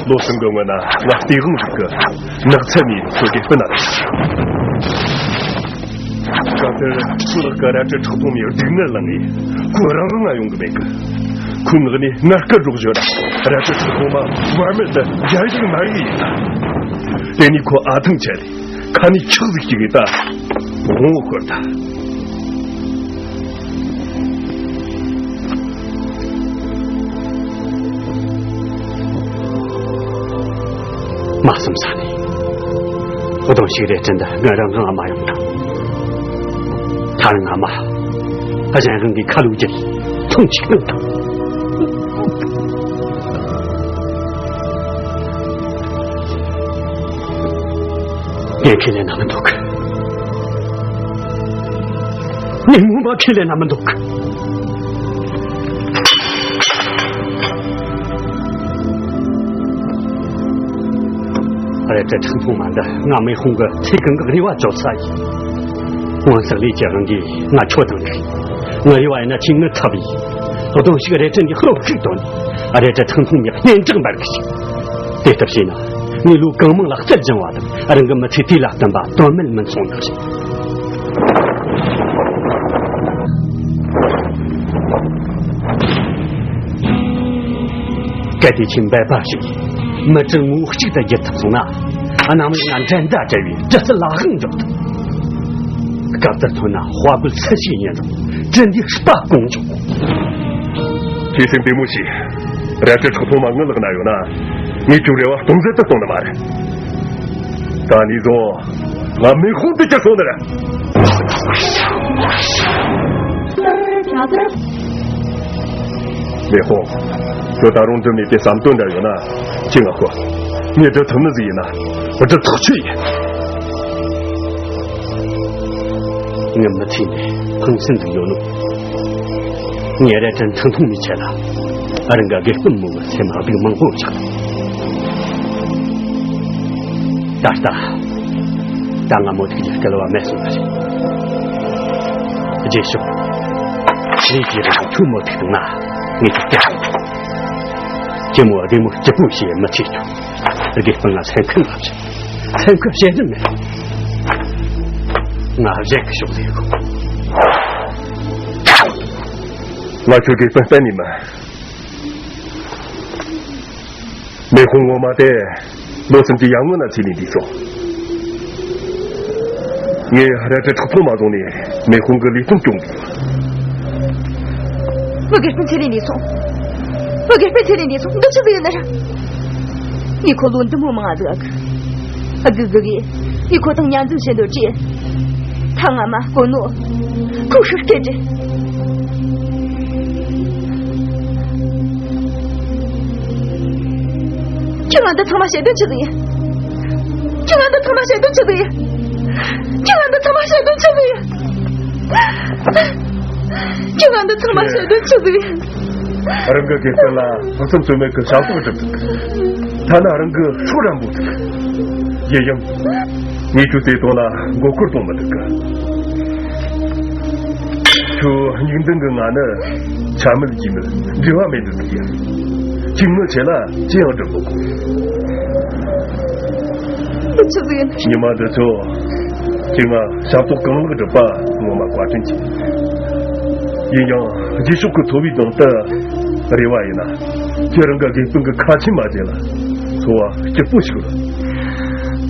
ལོ་གསུམ་གི་སྔོན་ན་ང་སྟེས་དབང་ཟིག་གི་ནགས་ཚལ་ནས་ཁྱོད་དགེ་སྤུན་ན་ཐུག་སྐབས་དེར་ཁྱོད་ལག་གི་རལ་གྲི་ཁྲག་འཐུང་མའི་སྡུག་བསྔལ་བླངས་ངས་ཁོ་རང་རང་ང་ཡོང་གི་མེད་གི། ཁོའི་ངག་ནས་ངར་སྐད་སྒྲོག་བཞིན་རལ་གྲི་ཁྲག་འཐུང་མ་བར་མེད་དུ་རྒྱ་ཡིག་མ་ཡིག་ཡིན། དེ་ནས་ཁོ་ཨ་ཐང་ཆད་ལས་ཁ་ནས་ཁྲག་ཟིག་ཤིག་གིས་ད་དབང་བོ་ཤོར་ད། མ་བསམ་ས་ནས་ཨུ་དང་ཞིག་རེ་དྲན་ད་ང་རང་གང་མ་ཡོང་དང་། ཐར་ང་མ་གཞན་དབང་གི་ཁ་ལུག་རྒྱལ་ཐུང་ཆིག་ནང་དང་། ངས་ཁས་ལེན་ན་མི་འདུག་ངས་ངོ་མ་ཁས་ལེན་ན་མི་འདུག་རེད་དྲ་ཁྲག་འཐུང་མ་འདི་ང་མེ་ཧོང་གི་ཚེ་གང་གི་རེ་བ་བཅོལ་ས་ཡིན། སྔོན་བསགས་ལས་ཀྱི་དབང་གིས་ང་ཁྱོད་དང་འགྲིག་ངའི་རེ་བ་ཡིན་ན་ཁྱེད་ངའི་ཚབ་ཡིན། གདོང་ཞིག་རེད་དྲ་འདི་ཧྲོབ་ཁྲིག་དོན་རེད་དྲ་ཁྲག་འཐུང་མི་སྙན་གྲགས་འབར་གི་ཞིག་དེ་ལྟར་བྱས་ན། ངས་ལོ་གང་མང་ལ་རྩལ་སྦྱངས་པ་དང་རང་གི་མི་ཚེ་དུས་ལ་བསྟུན་པ་དོན་མེད་མི་མཚུངས་ནི་རེད། གལ་ཏེ་ཁྱེད་འབད་པ་ཞིག་མི་གྲལ་ངོ་བོ་གཅིག་ཏུ་བསྒྱུར་ཐུབ་སོང་ན། གནམ་ཡུལ་ན་འགྲན་ཟླ་བྲལ་བའི་གྲི་རྩལ་ལག་དབང་འཇོག་ཐུབ། སྐབས་དེར་ཐོན་ན་དཔའ་རྒོད་སུ་ཞིག་ཡིན་རུང་གྲི་འདིའི་དཔའ་བཀོང་ཆོག་ཁྱེད་སེམས་བདེ་མོ་བྱོས། རེད་དྲ་ཁྲག་འཐུང་མ་ངའི་ལག་ན་ཡོད་ན། ངས་ཁྱོད་རེ་བ་སྟོང་ཟད་དུ་གཏོང་ནི་མ་རེད། ད་ནས་བཟུང་ང་མེ་ཧོང་དུ་གྱུར་སོང་ནི་རེད། མེ་ཧོང་། ཁྱོད་ད་རུང་འགྲུབ་མེད་པའི་བསམ་དོན་འདྲ་ཡོད་ན་ཁྱེད་ང་ཤོད། ངས་སྒྲུབ་ཐུབ་ནི་ཟིག་ཡིན་ན་སྒྲུབ་ཐག་ཆོད་ཡིན། ངའི་མི་ཚེ་ནས་ཕངས་སེམས་ཟིག་ཡོད་ནོ། ངས་རེད་དྲ་ཁྲག་འཐུང་མི་ཆེད་ལ་རང་གི་དགེ་སྤུན་མོ་གི་སེམས་སྡུག་མང་པོ་བཞག་ད་ལྟ་ད་ང་མོ་ཐུག་རྒྱུ་སྐལ་བ་མེད་སོང་བ་རེད། རྗེས་ཕྱོགས་ཆི་ལི་ཀྱི་རིང་ཁྱོད་མོ་ཐུག་དང་ན་ངས་ཐུག་སྐད་ཁྱེད་མོ་བདེ་མོ་སྐྱིད་པོ་བྱེད་མི་ཚེ་ཁྱོད་དགེ་སྤུན་ང་སེམས་ཁུར་ལབ་བྱེད། སེམས་ཁུར་བྱེད་རྒྱུ་མེད། ང་གཞན་གྱི་ཕྱོགས་ལས་གོ་ང་ཁྱོད་དགེ་སྤུན་གཏན་ནས་མིན། མེ་ཧོང་ངོ་མ་དེ་ལོ་སུམ་ཅུ་ཡར་སྔོན་ལ་ཚེ་ལས་འདས་སོང་། ངས་རེད་དྲ་ཁྲག་འཐུང་མ་བཟུང་ནས་མེ་ཧོང་གི་ལས་དོན་སྐྱོང་གི་ཡོད། བུ་དགེ་སྤུན་ཚེ་ལས་འདས་སོང་། བུ་དགེ་སྤུན་ཚེ་ལས་འདས་སོང་། འདི་ཆི་ཟིག་ཡིན་ནི་རེད། ངས་ཁོ་ལོ་འདི་མོ་མང་ང་ཟིག་ཨ་གི། ཨ་ཙི་ཟིག་གིས་ངས་ཁོ་དང་མཉམ་འཛོམས་བྱེད་འདོད་ཀྱི། ཐ་ང་མ་དཀོན་ནོ། ཁོ་ཤི་སྐད་དྲི། ཁྱེད་ང་འདི་ཚང་མ་བྱེད་དོན་ཆི་ཟིག་ཡིན། ཁྱེད་ང་འདི་ཚང་མ་བྱེད་དོན་ཆི་ཟིག་ཡིན། ཁྱེད་ང་འདི་ཚང་མ་བྱེད་དོན་ཆི་ཟིག་ཡིན། ཁྱེད་ང་འདི་ཚང་མ་བྱེད་དོན་ཆི་ཟིག་ཡིན། རང་གི་དགེ་རྩ་ལ་ཕུགས་བསམ་ཚོད་མེད་ཀྱི་ཞབས་ཏོག་སྒྲུབ་ཐུབ། ཐ་ན་རང་གི་སྲོག་ར་འབུལ་ཐུབ། ཡིན་ཡང་། ངས་ཁྱོད་ཚོའི་དོན་ལ་མགོ་སྐོར་གཏོང་མི་ཐུབ་གི། ཁྱོད་སྙིང་འདུན་གྱི་ང་ནི་ཆ་མེད་ཀྱི་མི་འབྲེལ་བ་མེད་འདུག་ཡིན། ཁྱེད་ངའི་ཆེད་ལ་ཅི་ཡང་སྒྲུབ་མི་དགོས། ཆི་ཟིག་ཡིན། ཉི་མ་འདི་ཚོ་ཁྱེད་ང་ཞབས་ཏོག་གང་ལེགས་སྒྲུབ་པ་ངོ་མ་བཀའ་དྲིན་ཆེ། ཡིན་ཡང་རྗེས་ཕྱོགས་ཀྱི་འཚོ་བའི་དོན་དུ་རེ་བ་ཡིན་ན། ཁྱེད་རང་གི་དགེ་སྤུན་གྱི་ཁ་ཆེམས་མ་བརྗེད་ལ་འཚོ་བ་སྐྱིད་པོ་ཞིག་རོལ།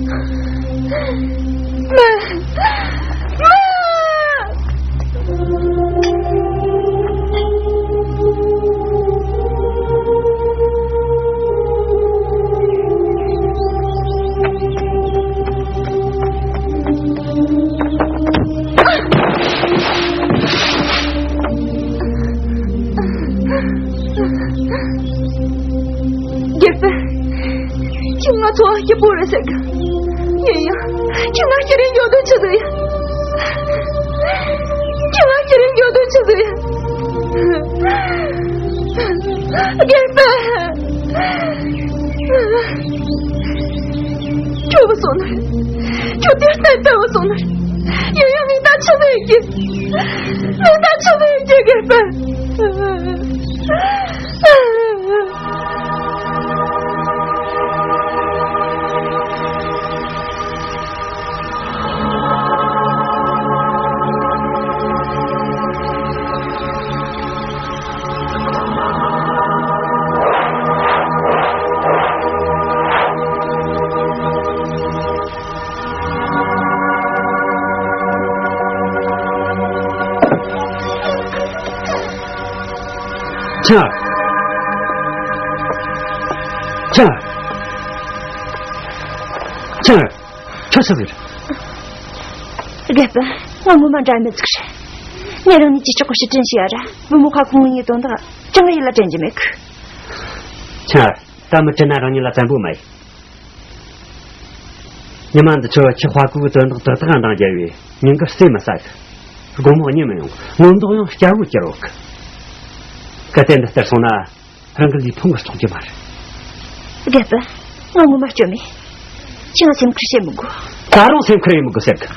རྒྱལ་པོ། ཁྱེད་ང་འཚོ་བ་སྐྱིད་པོ་རེད་ཟེར་གི། ཡིན་ཡང་ཁྱེད་ང་སྐྱེ་རིང་འགྱོ་དོན་ཆི་ཟིག་ཡིན། ཁྱེད་ང་སྐྱེ་རིང་འགྱོ་དོན་ཆི་ཟིག་ཡིན། རྒྱལ་པོ། སྐྱོ་བ་སོང་ནི་རེད། ཁྱོད་དེ་ལྟར་དལ་བ་སོང་ནི་རེད། ཡིན་ཡང་ངས་ད་ཆི་ཟིག་ཡིན་གྱི། ངས་ད་ཆི་ཟིག་ཡིན་གྱི་རྒྱལ་པོ། ཆང་། ཆང་། ཆང་། ཁྱོད་ཆི་ཟིག་རེད། རྒད་པོ། ང་ངོ་མ་འདྲ་མི་ཟིག་རེད། ངས་རང་ཉིད་ཀྱི་ལྕགས་སྒོ་ཕྱིར་དྲན་བྱས་ཡ་ར། བུ་མོ་ཁ་ཁོང་ངའི་དོན་དག་ཅང་ཡིད་ལ་དྲན་གྱི་མེད་གི། ཆང་། ད་མི་དྲན་ན་རང་ཉིད་ལ་བཙན་པོ་མ་ཡིན། ཉི་མ་འདི་ཚོ་ཁྱི་དཔའ་རྒོད་དོན་དག་ཏག་ཏག་འདང་རྒྱབ་བས་མྱིང་གི་རྩེ་མི་ཟ་གི། དགོང་མོ་གཉིད་མི་ཡོང་། ངོ་མདོག་ཡང་སྐྱར་བོ་གྱུར་ཡོད་གི། གལ་ཏེ་འདི་ལྟར་སོང་ན། རང་གི་ལུས་ཕུང་གི་རྟོགས་རྒྱུ་མ་རེད། རྒད་པོ། ང་ངོ་མ་སྐྱོ་མེད། ཁྱེད་ང་སེམས་ཁུར་བྱེད་མི་དགོས། ད་རུང་སེམས་ཁུར་ཡེད་མི་དགོས་ཟེར་གི།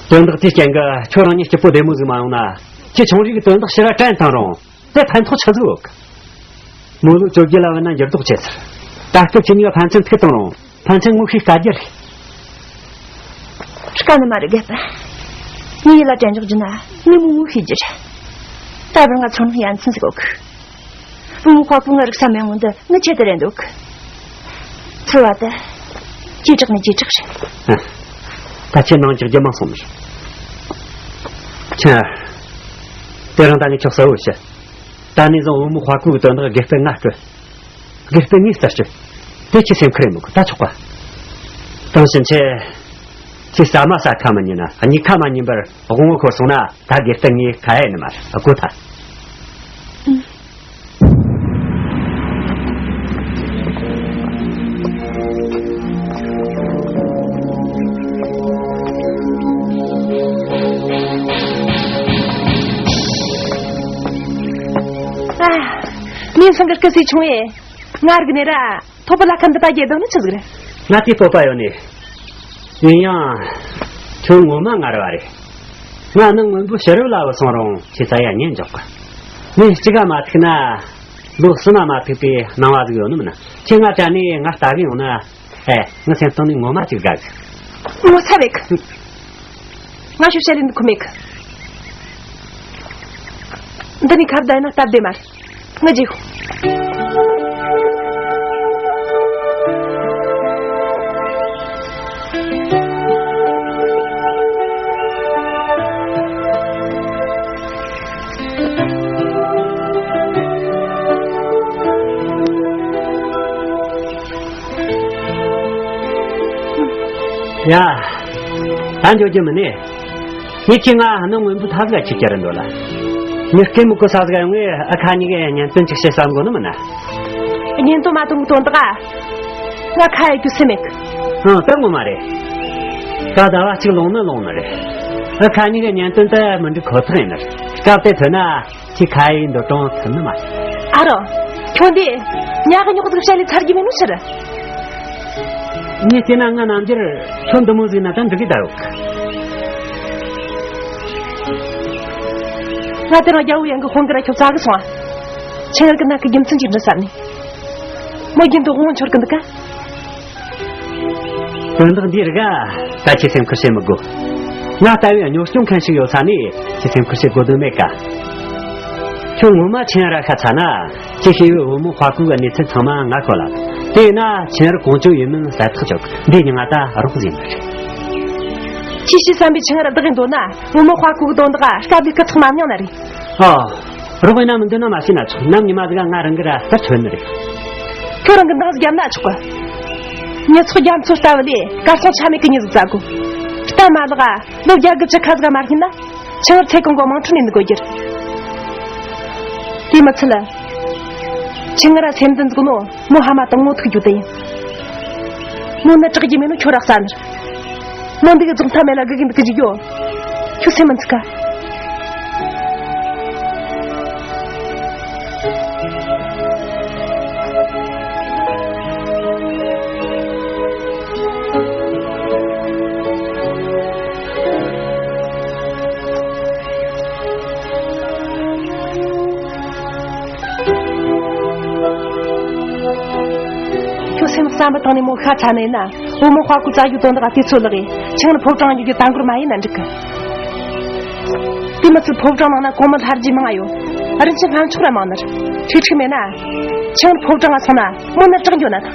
དོན་དག་དེའི་རྐྱེན་གྱིས་ཁྱོད་རང་ཉིད་སྐྱིད་པོ་བདེ་མོ་ཟིག་མ་ཡོང་ན། ཁྱེད་ཆུང་རིགས་ཀྱི་དོན་དག་ཕྱིར་ར་དྲན་བཏང་རུང་། དེ་ཕན་ཐོགས་ཆི་ཟིག་ཡོད་གི། མོ་ལོ་བཅོ་བརྒྱད་ལ་བུད་ན་འགྱུར་ལྡོག་ཆེ་ཟེར། ད་སྐབས་ཁྱེད་གཉིས་ཀ་ཕན་ཚུན་ཐུག་བཏང་རུང་། ཕན་ཚུན་ངོ་ཤེས་དཀའ་རྒྱུ་རེད། དཀའ་ནི་མ་རེད། རྒད་པོ། ངའི་ཡིད་ལ་དྲན་འཇོག་རྒྱུ་ན་ངས་མོ་ངོ་ཤེས་རྒྱུ་རེད། ད་བར་ང་ཚོར་སྣང་ཡ་མཚན་ཟིག་ཡོད་གི། བུ་མོ་དཔའ་བོ་ང་རིག་ས་མེད་ངོ་འདི་ངི་ཆེད་དུ་རེད་འདུག། ཚོར་བ་དེ་ཇེ་དྲག་ནས་ཇེ་དྲག་རེད། ད་ཁྱེད་ནང་འཇག་རྒྱུ་མང་སོང་ནི་རེད། ཁྱེད། དེ་རིང་ད་ངས་ཁྱོད་གསལ་བོ་བཤད། ད་ནས་བཟུང་བུ་མོ་དཔའ་བོ་གི་དོན་དག་དགེ་སྤུན་ང་སྤྲོད། དགེ་སྤུན་ངས་རྩད་གཅོད། དེ་ཁྱེད་སེམས་ཁུར་ཡེད་མི་དགོས། ད་ཆོག་པ། དེང་ཕྱིན་ཆད། ཁྱེད་ཟ་མ་ཟ་ཁ་མ་ཉན་ན། གཉིད་ཁ་མ་ཉན་པར་དབང་བོ་འཁོར་སོང་ན། ད་དགེ་སྤུན་ངས་ཁ་ཡ་ཡེད་ནི་མ་རེད། ཨ་གོ་ཐལ། ཨ། མིང་སང་གི་སྐུ་སྲས་ཆུང་བས་ང་རིག་ནས་ར། ཐོབ་པ་ལ་ཁམས་འདི་ད་རྒྱལ་དོན་ནི་ཆི་ཟིག་རེད། ང་དེ་སྤོབས་པ་ཡོད་ནི། ཡིན་ཡང་། ཁྱོད་ངོ་མ་ངར་བ་རེད། ང་ནི་སྔོན་པོ་ཕྱི་རབས་ལ་བུད་སོང་རུང་ཁྱེད་ས་ཡ་ཉན་འཇོག་གི། མི་གཅིག་ག་མ་ཐུག་ན། ལོ་གསུམ་མ་མ་ཐུག་པའི་སྣང་བ་ཟིག་ཡོད་ནི་མིན་ན། ཁྱེད་ང་དྲན་ནས་ང་ལྟ་གི་ཡོང་ན། ཨེ། ངི་སེམས་གཏིང་ནས་ངོ་མ་གཅིག་དགའ་གི། ངོ་ཚ་བས་གི། ང་ཤོ་བཤད་ལེན་འདི་ཁོ་མེད་གི། འདི་ནི་ཁ་བརྡ་ན་སྟབས་བདེ་མ་རེད། ང་རྗེས་ཤོག། ཡ། ད་འགྱོ་རྒྱུ་མིན་ནི། ངས་ཁྱེད་ང་ནི་སྔོན་པོའི་ཐབ་ལ་ཁྱེད་ཀྱི་རིན་འདོད་ལ། མྱི་སྐད་མི་གོ་ས་ཟིག་ཡོང་ངས་ཨ་ཁ་གཉིས་ཀའི་གཉེན་སྟོན་ཅིག་བྱེད་བསམ་གོ་ནི་མིན་ན། གཉེན་སྟོན་མ་གཏོང་གི་དོན་དག་ང་ཁ་ཡ་རྒྱུ་སེམས་མེད་གི། ཨང་། ད་ངོ་མ་རེད། ད་ཟླ་བ་གཅིག་ལོངས་ནི་ལོངས་ནི་རེད། ཨ་ཁ་གཉིས་ཀའི་གཉེན་སྟོན་དེ་མི་འགྲིག་ཁོ་ཐག་ཡིན་ནི་རེད། སྐབས་དེ་ཐོན་ན། ཁྱེད་ཁ་ཡི་འདོད་གྲོང་ཐུབ་ནི་མ་རེད། ཨ་རོ། ཁྱོད་འདི་ཉག་གི་ཉོག་ཟིག་བཤད་ལས་ཚར་གྱི་མེད་ནོ་ཕྱིར། ངས་བལྟས་ན་ང་རྣམ་འགྱུར་ཁྱོད་འདི་མོ་ཟིག་ན་ད་འགྲིག་གི་ད་ཡོད་གི། ང་དེ་རིང་རྒྱལ་བོ་ཡང་གི་དཔུང་གི་ར་ཁྱོད་བཙལ་གི་སོང་ཨ། ཆིང་ངེར་གི་ནག་གི་རྒྱུ་མཚན་ཅིག་འདྲི་བསམ་ནས། མོ་རྒྱུན་དུ་དབང་འཆོར་གི་འདུག་ག། དོན་དག་འདིའི་རིགས་ད་ཁྱེད་སེམས་ཁུར་བྱེད་མི་དགོས། ང་ལྟ་བུའི་གཉོར་སྐྱོང་མཁན་ཞིག་ཡོད་ས་ནས་ཁྱེད་སེམས་ཁུར་བྱེད་དགོས་དོན་མེད་ཀ། ཁྱོད་ངོ་མ་ཆེན་ར་ཤ་ཚ་ན། ཁྱེད་ཤེས་ཡོད་བུ་མོ་དཔའ་ཁུག་གི་གནས་ཚུལ་ཚང་མ་ང་གོ་ལ། དེས་ན་ཆེན་ར་ཀོང་ཇོ་ཡིན་མིན་གསལ་ཐག་ཆོད། འདི་ཉིན་ང་ད་རོགས་ཟིན་པ་རེད། ཁྱེད་ཤེས་བསམ་པའི་ཆེན་ར་བདག་གིས་འདོད་ན་བུ་མོ་དཔའ་ཁུག་གི་དོན་དག་སྐབས་འདི་སྐུ་ཚེགས་མ་མྱངས་ན་རེད། ཨོ། རོགས་ཡིན་ན་མི་འདོད་ན་མ་བྱས་ན་ཆོག། ནམ་ཉི་མ་ཟིག་ང་རང་གི་ར་ལྟར་ཐོན་ནི་རེད། ཁྱོད་རང་གི་འདང་ཟིག་བརྒྱབ་ན་ཆོག་གི། མྱི་ཚོགས་རྒྱ་མཚོ་ལྟ་བུ་ལས་གར་སོང་ཆ་མེད་གི་མྱི་ཟིག་བཙལ་དགོས། སྟབས་མ་ལེགས་ལོ་བརྒྱ་དགུ་བཅུ་ཁ་ཟིག་མ་སྙིན་ན། ཆང་ར་ཚེ་གང་གི་དམངས་ཁྲོད་ནས་འདུག་དགོས་རྒྱུ་རེད། དེ་མི་ཚད་ལ། ཆང་ར་སེམས་འདུན་འཛུགས་ནོ་མོ་ཧ་མ་དང་ངོ་ཐུག་རྒྱུ་དེ་ཡིན། མོ་ནི་དྲག་རྒྱུ་མེད་ནོ་ཁྱོད་རག་ས་ནི་རེད། མོ་འདི་གི་རྫོགས་མཐའ་མེད་ལ་སྒུག་གིན་འདུག་གི་འཇུག་རྒྱུ། ཁྱོད་སེམས་མི་འཚིག་ག། ཁྱོད་སེམས་བསམ་པ་བཏང་ནས་མོ་ཤ་ཚ་ནས་ན། བུ་མོ་དཔའ་ཁུག་བཙལ་རྒྱུ་དོན་དག་དུས་ཚོད་ལགས། ཆང་ནི་ཕོ་བྲང་རྒྱུ་རྒྱུ་ད་འགོར་མ་ཡིན་ན་འགྲིག་གི། དེ་མི་ཚད་ཕོ་བྲང་ནང་ན་གོང་མ་ལྷ་རྗེ་མང་ཡོད། རིན་ཆེན་སྣ་ཚོགས་ར་མང་ནི་རེད། ཁྲིག་ཁྲིག་མེད་ན། ཆང་ནི་ཕོ་བྲང་ང་སོང་ན་མོ་ནི་དྲག་འགྱོ་ན་ཐང་།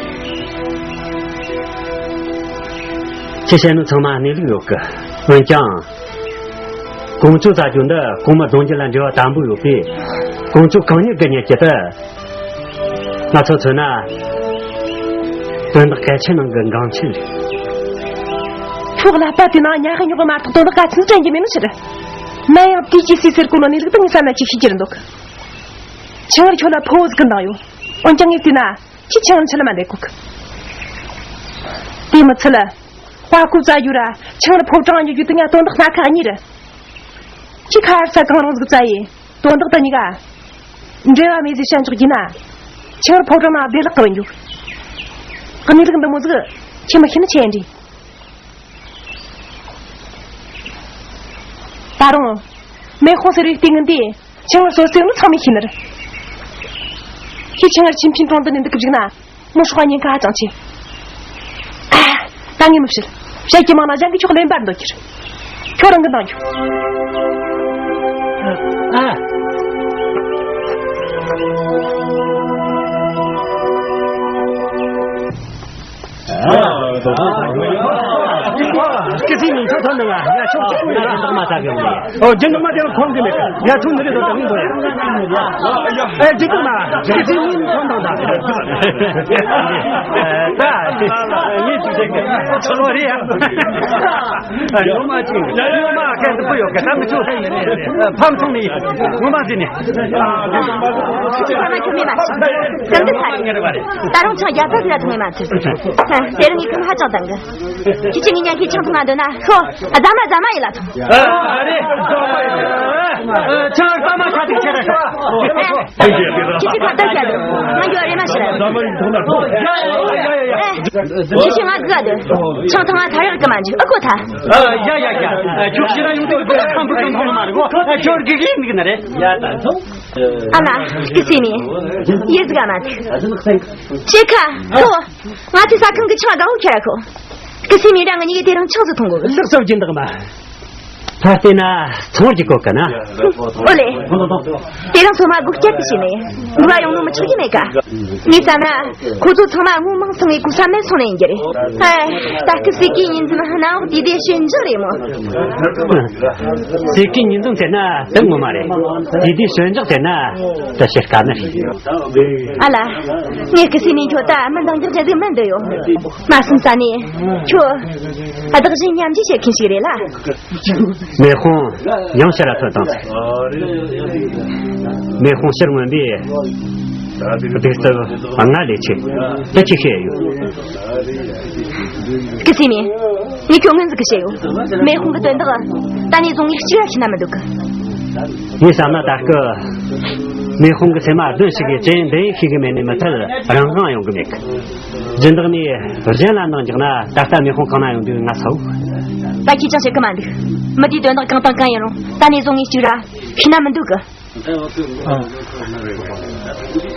ཁྱེད་བཤད་ནོ་ཚང་མ་གནས་ལུགས་ཡོད་གི། འོན་ཀྱང་། ཀོང་ཇོ་བཙལ་རྒྱུ་འདི་གོང་མ་གདུང་རྒྱུད་ལ་འབྲེལ་བ་དམ་པོ་ཡོད་པས། ཀོང་ཇོ་གང་ཉིད་དགུ་ཉིད་ཀྱི་ད། ང་ཚོ་མཚོན་ན། དོན་དག་གལ་ཆེ་ནང་གི་འགངས་ཆེན་རེད། ཁྱོད་ཀླད་པ་དེ་ནང་ཉག་གི་ཉོག་གི་མ་གཏོགས་དོན་དག་ག་ཚོད་དྲན་གྱི་མེད་ནོ་ཕྱིར། ན་ཡང་དེ་ཅི་སྲིད་ཟེར་གོ་ནོ་གནས་ལུགས་དེ་ངས་བསམ་ན་ཅིག་ཤེས་ཀྱི་རེད་འདུག། ཆང་ར་ཁྱོད་ལ་ཕོ་བོ་ཟིག་གི་འདང་ཡོད། འོན་ཀྱང་ངས་བལྟས་ན་ཁྱེད་ཆང་ར་འཆི་ལ་མ་འདེད་གོ་གི། དེ་མི་ཚད་ལ། དཔའ་ཁུག་བཙལ་རྒྱུ་ར་ཆང་ར་ཕོ་བྲང་འགྱོ་རྒྱུ་དེ་ང་དོན་དག་སྣ་ཁ་གཉིས་རེད། ཁྱི་ཁ་ཧར་ས་གང་རུང་ཟིག་བཙལ་ཡིན། དོན་དག་དེ་གཉིས་ཀ་འབྲེལ་བ་མེད་ཟེར་བཤད་འཇོག་རྒྱུ་ན། ཆིང་ར་ཕོ་བྲང་ན་བདེ་ལེགས་ཀི་བ་འཇུག་གནས་ལུགས་འདི་མོ་ཟིག་ཁྱི་མི་ཤི་ན་ཆེ་འདྲི། ད་རུང་། མེ་ཁོང་ཟེར་བའི་ལྟས་ངན་དེ་ཆིང་ར་སོ་སོའི་ངོ་ཚང་མས་ཤེས་ནི་རེད། ཁྱི་ཆིང་ར་ཆིན་ཕིན་གྲོང་དུ་ནས་འདུག་གི་བཅུག་ན། མོ་སྲོག་ཉེན་ཁ་ཧ་ཅང་ཆེ། ཨ། ད་ངས་མི་བཤད། བཤད་ཀྱི་མང་ན་གཞན་གྱིས་ཁྱོད་གླེན་པར་འདོད་ཁྱེར། ཁྱོད་རང་གི་འདང་རྒྱོབ། ཨ། སྐུ་ཚེ་ཉིན་ཐོ་ཐོན་འདུག་ང་ཆོག་ཅིག་ཡོད་ན་འདུག་མ་ཐག་ཡོང་ནས། ཨོ། རྒྱུ་ནོར་མ་དེ་ལ་ཁོང་གི་མེད་ཀ་ཡ་ཐུག་འདི་རེད་དོ་དང་འདོད་ཡ། ཨེ་རྒྱུ་དུ་མ་རྒྱུ་དུ་མིན་ཐོན་དང་ད། ད་ངས་ཅིག་བྱེད་གི་ཚོར་བ་རེད་ཡ། ཡོ་མ་ཅིག་ཡོ་མ་ཁ་དུ་པོ་ཡོད་གི་ད་མི་ཆོག་ཕམ་སོང་ནི་ངོ་མ་ཟིན་ནི། ཁྱོད་མ་ཁྱོད་མེད་མ་ཤི་གང་གི་ཚ་རེད། ད་རུང་ཆང་རྒྱ་ཚ་ཟིག་ལ་ཐུག་མེད་མ་ཐུག་དེ་རིང་ངས་ཁམས་ཧ་ཅང་དྭངས་གི་ཁྱེད་ཀྱིས་ངའི་ཉལ་ཁའི་ཆང་འཐུང་ང་འདོད་ན་ཤོག་ཨ། རྫ་མ་རྫ་མ་ཡིན་ལ་ཐོངས། ཨ་རེད། ཨ། ཆང་རྫ་མ་ཤ་དེ་ཁྱེར་ར་ཤོག་ཨ། ཁྱེད་ཀྱིས་ཁ་བརྡ་བྱས་འདུག་ང་འགྱོ་རེ་མ་ཤི་ར། རྫ་མ་ཡིན་ཐོངས་ན་ཐོངས། ཡ་ཡ་ཡ་ཡ། ཨ། ཁྱེད་ཀྱིས་ང་སྒུག་འདུག་ཆང་འཐུང་ང་ཐར་ཡག་གི་མ་འཇུག་ཨ་ཁོ་ཐ། ཨ། ཡ་ཡ་ཡ། ཁྱོད་ཤི་ར་ཡོང་དུས་ཁམས་བུ་ཁམས་ཐོངས་མ་རེད་གོ་ཨ། ཁྱོད་དགེ་རྒན་འདུག་ན་རེད། ཡ་ད་ཐོངས། ཨ་མ། སྐུ་སྲས་མོ། ཡེ་ཟིག་ག་མ་ཐུག་ཅེ་ཁ་ཐོ། ང་ཚོའི་ས་ཁང་གི་ཆང་དགའ་བོ་ཁྱེར་ར་ཤོག་སྐུ་སྲས་མོ་རང་ངེད་གཉིས་ཀྱིས་དེ་རིང་ཆང་ཟིག་འཐུང་དགོས། ལགས་སོ་སྦྱིན་བདག་མ། ཕར་བལྟས་ན་ཚོང་གི་གོ་གི་ན། ཨོ་ལེ། དེ་རིང་སོ་མ་སྒོ་བསྐྱར་དུ་ཕྱེས་ནས་འགྲུལ་བ་ཡོང་ནོ་མི་ཆོག་གི་མེད་ཀ་ངས་བསམ་ན་ཁོ་ཚོ་ཚང་མ་ངོ་མང་སོང་བའི་གོ་ས་མེད་སོང་ནས་ཡིན་རྒྱུ་རེད། ཧེ། ད་སྐུ་སྲས་ཀྱི་ཉིན་འཛོམས་གནམ་འོག་དུས་དེ་ཞོད་འཇགས་རེད་མོ། སྲས་ཀྱི་ཉིན་འཛོམས་ཟེར་ན་དེ་ངོ་མ་རེད། དུས་དེ་ཞོད་འཇགས་ཟེར་ན་ད་ཞེ་དཀའ་ནི་རེད། ཨ་ལ། ངས་སྐུ་སྲས་མོ་ཁྱོད་ད་མི་འདང་རྒྱག་རྒྱག་ཟིག་མི་འདོད་ཡོད། མ་སེམས་ས་ནས་ཁྱོད་བདག་གཞན་མཉམ་བརྗེ་བྱེད་མཁན་ཞིག་རེད་ལ། མེ་དཔུང་ཡང་ཕྱིར་ར་ཐོན་དང་། མེ་དཔུང་ཕྱིར་མངོན་པས་གདུག་རྩུབ་ལྔ་ལས་ཆེ། དེ་ཅི་ཤེས་ཡོད། སྐུ་སྲས་མོ། ངས་ཁྱོད་སྔོན་ཟིག་གི་བཤད་ཡོད། མེ་དཔུང་གི་དོན་དག་ད་ནས་བཟུང་ངས་གཅིག་ར་ཤེས་ན་མི་འདུག་གི་ངས་བསམ་ན་ད་སྐུ། མེ་དཔུང་གི་སེམས་མ་བདུན་ཞིག་གིས་ཅན་བདེན་ཤེས་གི་མེད་ནས་མི་ཐད་རང་དབང་ཡོང་གི་མེད་གི་སྦྱིན་བདག་ནས་གཞན་ལ་གནང་རྒྱག་ན་ད་ལྟ་མེ་དཔུང་གང་ན་ཡོང་དུས་ང་ཚོ། ད་ཁྱེད་ཅང་བཤད་གི་མ་འདུག་མི་དེའི་དོན་དག་གང་དང་གང་ཡིན་རུང་ད་ནས་བཟུང་ངས་གཅིག་ར་ཤེས་ན་མི་འདུག་གི་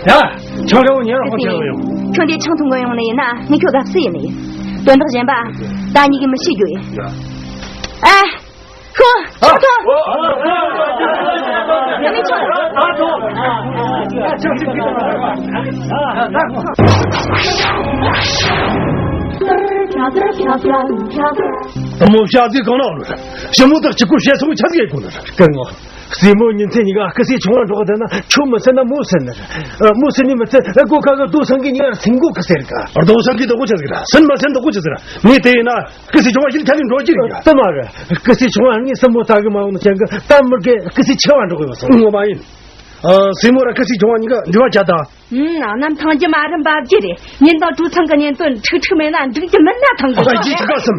ཡ། ཆང་རེ་བོ་ཉེ་རང་ཁོ་ཆེ་བོ་ཡོང་། ཁྱོད་འདི་ཆང་འཐུང་གི་ཡོང་ནི་ཡིན་ན་ངས་ཁྱོད་དགའ་བསུ་ཡིན་ནི་ཡིན། དོན་དག་གཞན་པ་ད་གཉིས་ཀྱིས་མི་ཤེས་རྒྱུ་ཡིན། ཨ། ཁོ། ཆང་འཐུང་། ང་མི་ཆོག་དེ་མོ་བཤད་ཚིག་གང་ལ་ཞི་མོ་དག་གཅིག་པུ་བཤད་སོང་ཆ་ཟིག་ཡེ་གོ་ནི་རེད། སྐུ་ངོ། སྲས་མོ་ཉིན་མཚན་གཉིས་ཀ་སྐུ་སྲས་ཆུང་བ་འགྲོགས་བསྡད་ན་ཁྱོད་མི་སྲིད་ན་མོ་སྲིད་ནི་རེད། མོ་སྲིད་ནི་མི་ཚད་སྒོ་ཁ་གི་རྡོ་སེང་གེ་གཉིས་ཀར་སེང་གོ་གི་ཟེར་ག་རྡོ་སེང་གེ་དག་གོ་ཆ་ཟིག་ར་སྲིན་མ་སྲིན་དག་གོ་ཆ་ཟིག་ར་ངས་དེ་ཡིན་ན་སྐུ་སྲས་ཆུང་བ་ཞིག་ཁ་ནས་འགྲོ་རྒྱུ་རེད། དེ་མ་རེད། སྐུ་སྲས་ཆུང་བ་ངས་སྲས་མོ་ལྟ་གི་མ་ཡོང་ནི་ཅན་གི་ད་མི་དགེ་སྐུ་སྲས་ཆེ་བ་འགྲོགས་གི་ཡོད་སོང་། ངོ་མ་ཡིན། སྲས་མོ་ར་སྐུ་སྲས་ཆུང་བ་གཉིས་ཀ་འབྲེལ་བ་བྱ་དང་། ཨུམ། གནམ་ཐང་རྒྱུ་མ་རུ་འབབ་རྒྱུ་རེད། ཉིན་དང་གྲོས་ཚང་གི་གཉེན་དོན་ཁྲིག་ཁྲིག་མེད་ན་འགྲིག་རྒྱུ་མིན་ན་ཐང་གི་ཨ་ཅེ་ཅི་ག་སམ།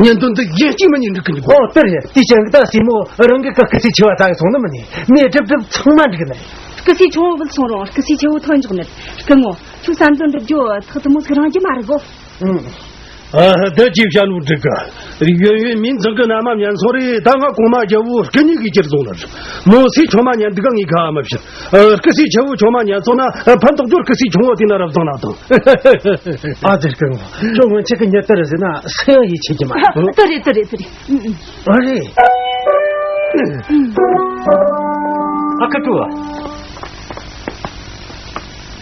གཉེན་དོན་འདི་ཡིན་གཅིག་མིན་གཉིས་འགྲིག་གི་འདུག་ཨོ་དེ་རེད། དེ་ཅན་གི་ད་སྲས་མོ་རང་གི་སྐུ་སྲས་ཆེ་བ་ད་གི་སོང་ནི་མིན་ནི་མེ་གྲིབ་གྲིབ་ཚང་མ་འགྲིག་ནི། སྐུ་སྲས་ཆུང་བོ་བུད་སོང་རུང་སྐུ་སྲས་ཆེ་བོ་ཐོན་འཇོག་ནི། སྐུ་ངོ་ཁྱོད་བསམ་དོན་འགྲུབ་རྒྱུ་ཐག་དེ་མོ་ཟིག་རང་རྒྱུ་མ་རེད་གོ་ཨུམ། ཨ། ད་ཅིག་བཤད་ནོ་འགྲིག་ག་ཡོན་ཡོན་མིང་ཚང་གི་མནའ་མ་ཉན་སོང་རེད། ད་ང་གོང་མ་རྒྱལ་བོ་སྐུ་ཉིད་ཀྱིས་ཁྱེར་སོང་ནི་རེད། མོ་སྲས་ཆུང་མ་ཉན་འདུག་ག་ངས་ཁ་མ་བཤད། ཨ། སྐུ་སྲས་ཆེ་བོ་ཆུང་མ་ཉན་སོང་ན་ཨ། ཕན་ཐོགས་རྒྱུར་སྐུ་སྲས་ཆུང་བོ་དེ་ན་རབ་བཟང་ན་དང་། ཨ་ཙི་སྐུ་ངོ་ཁྱོད་སྔོན་ཆད་ཀྱི་ཉལ་ཐར་ཟེར་ན་སེ་ཡ་ཡིད་ཆེས་ཀྱི་མ་རེད། དེ་རེད་དེ་རེད་དེ་རེད། ཨ་རེད། ཨ་ཁུ་ཏུ།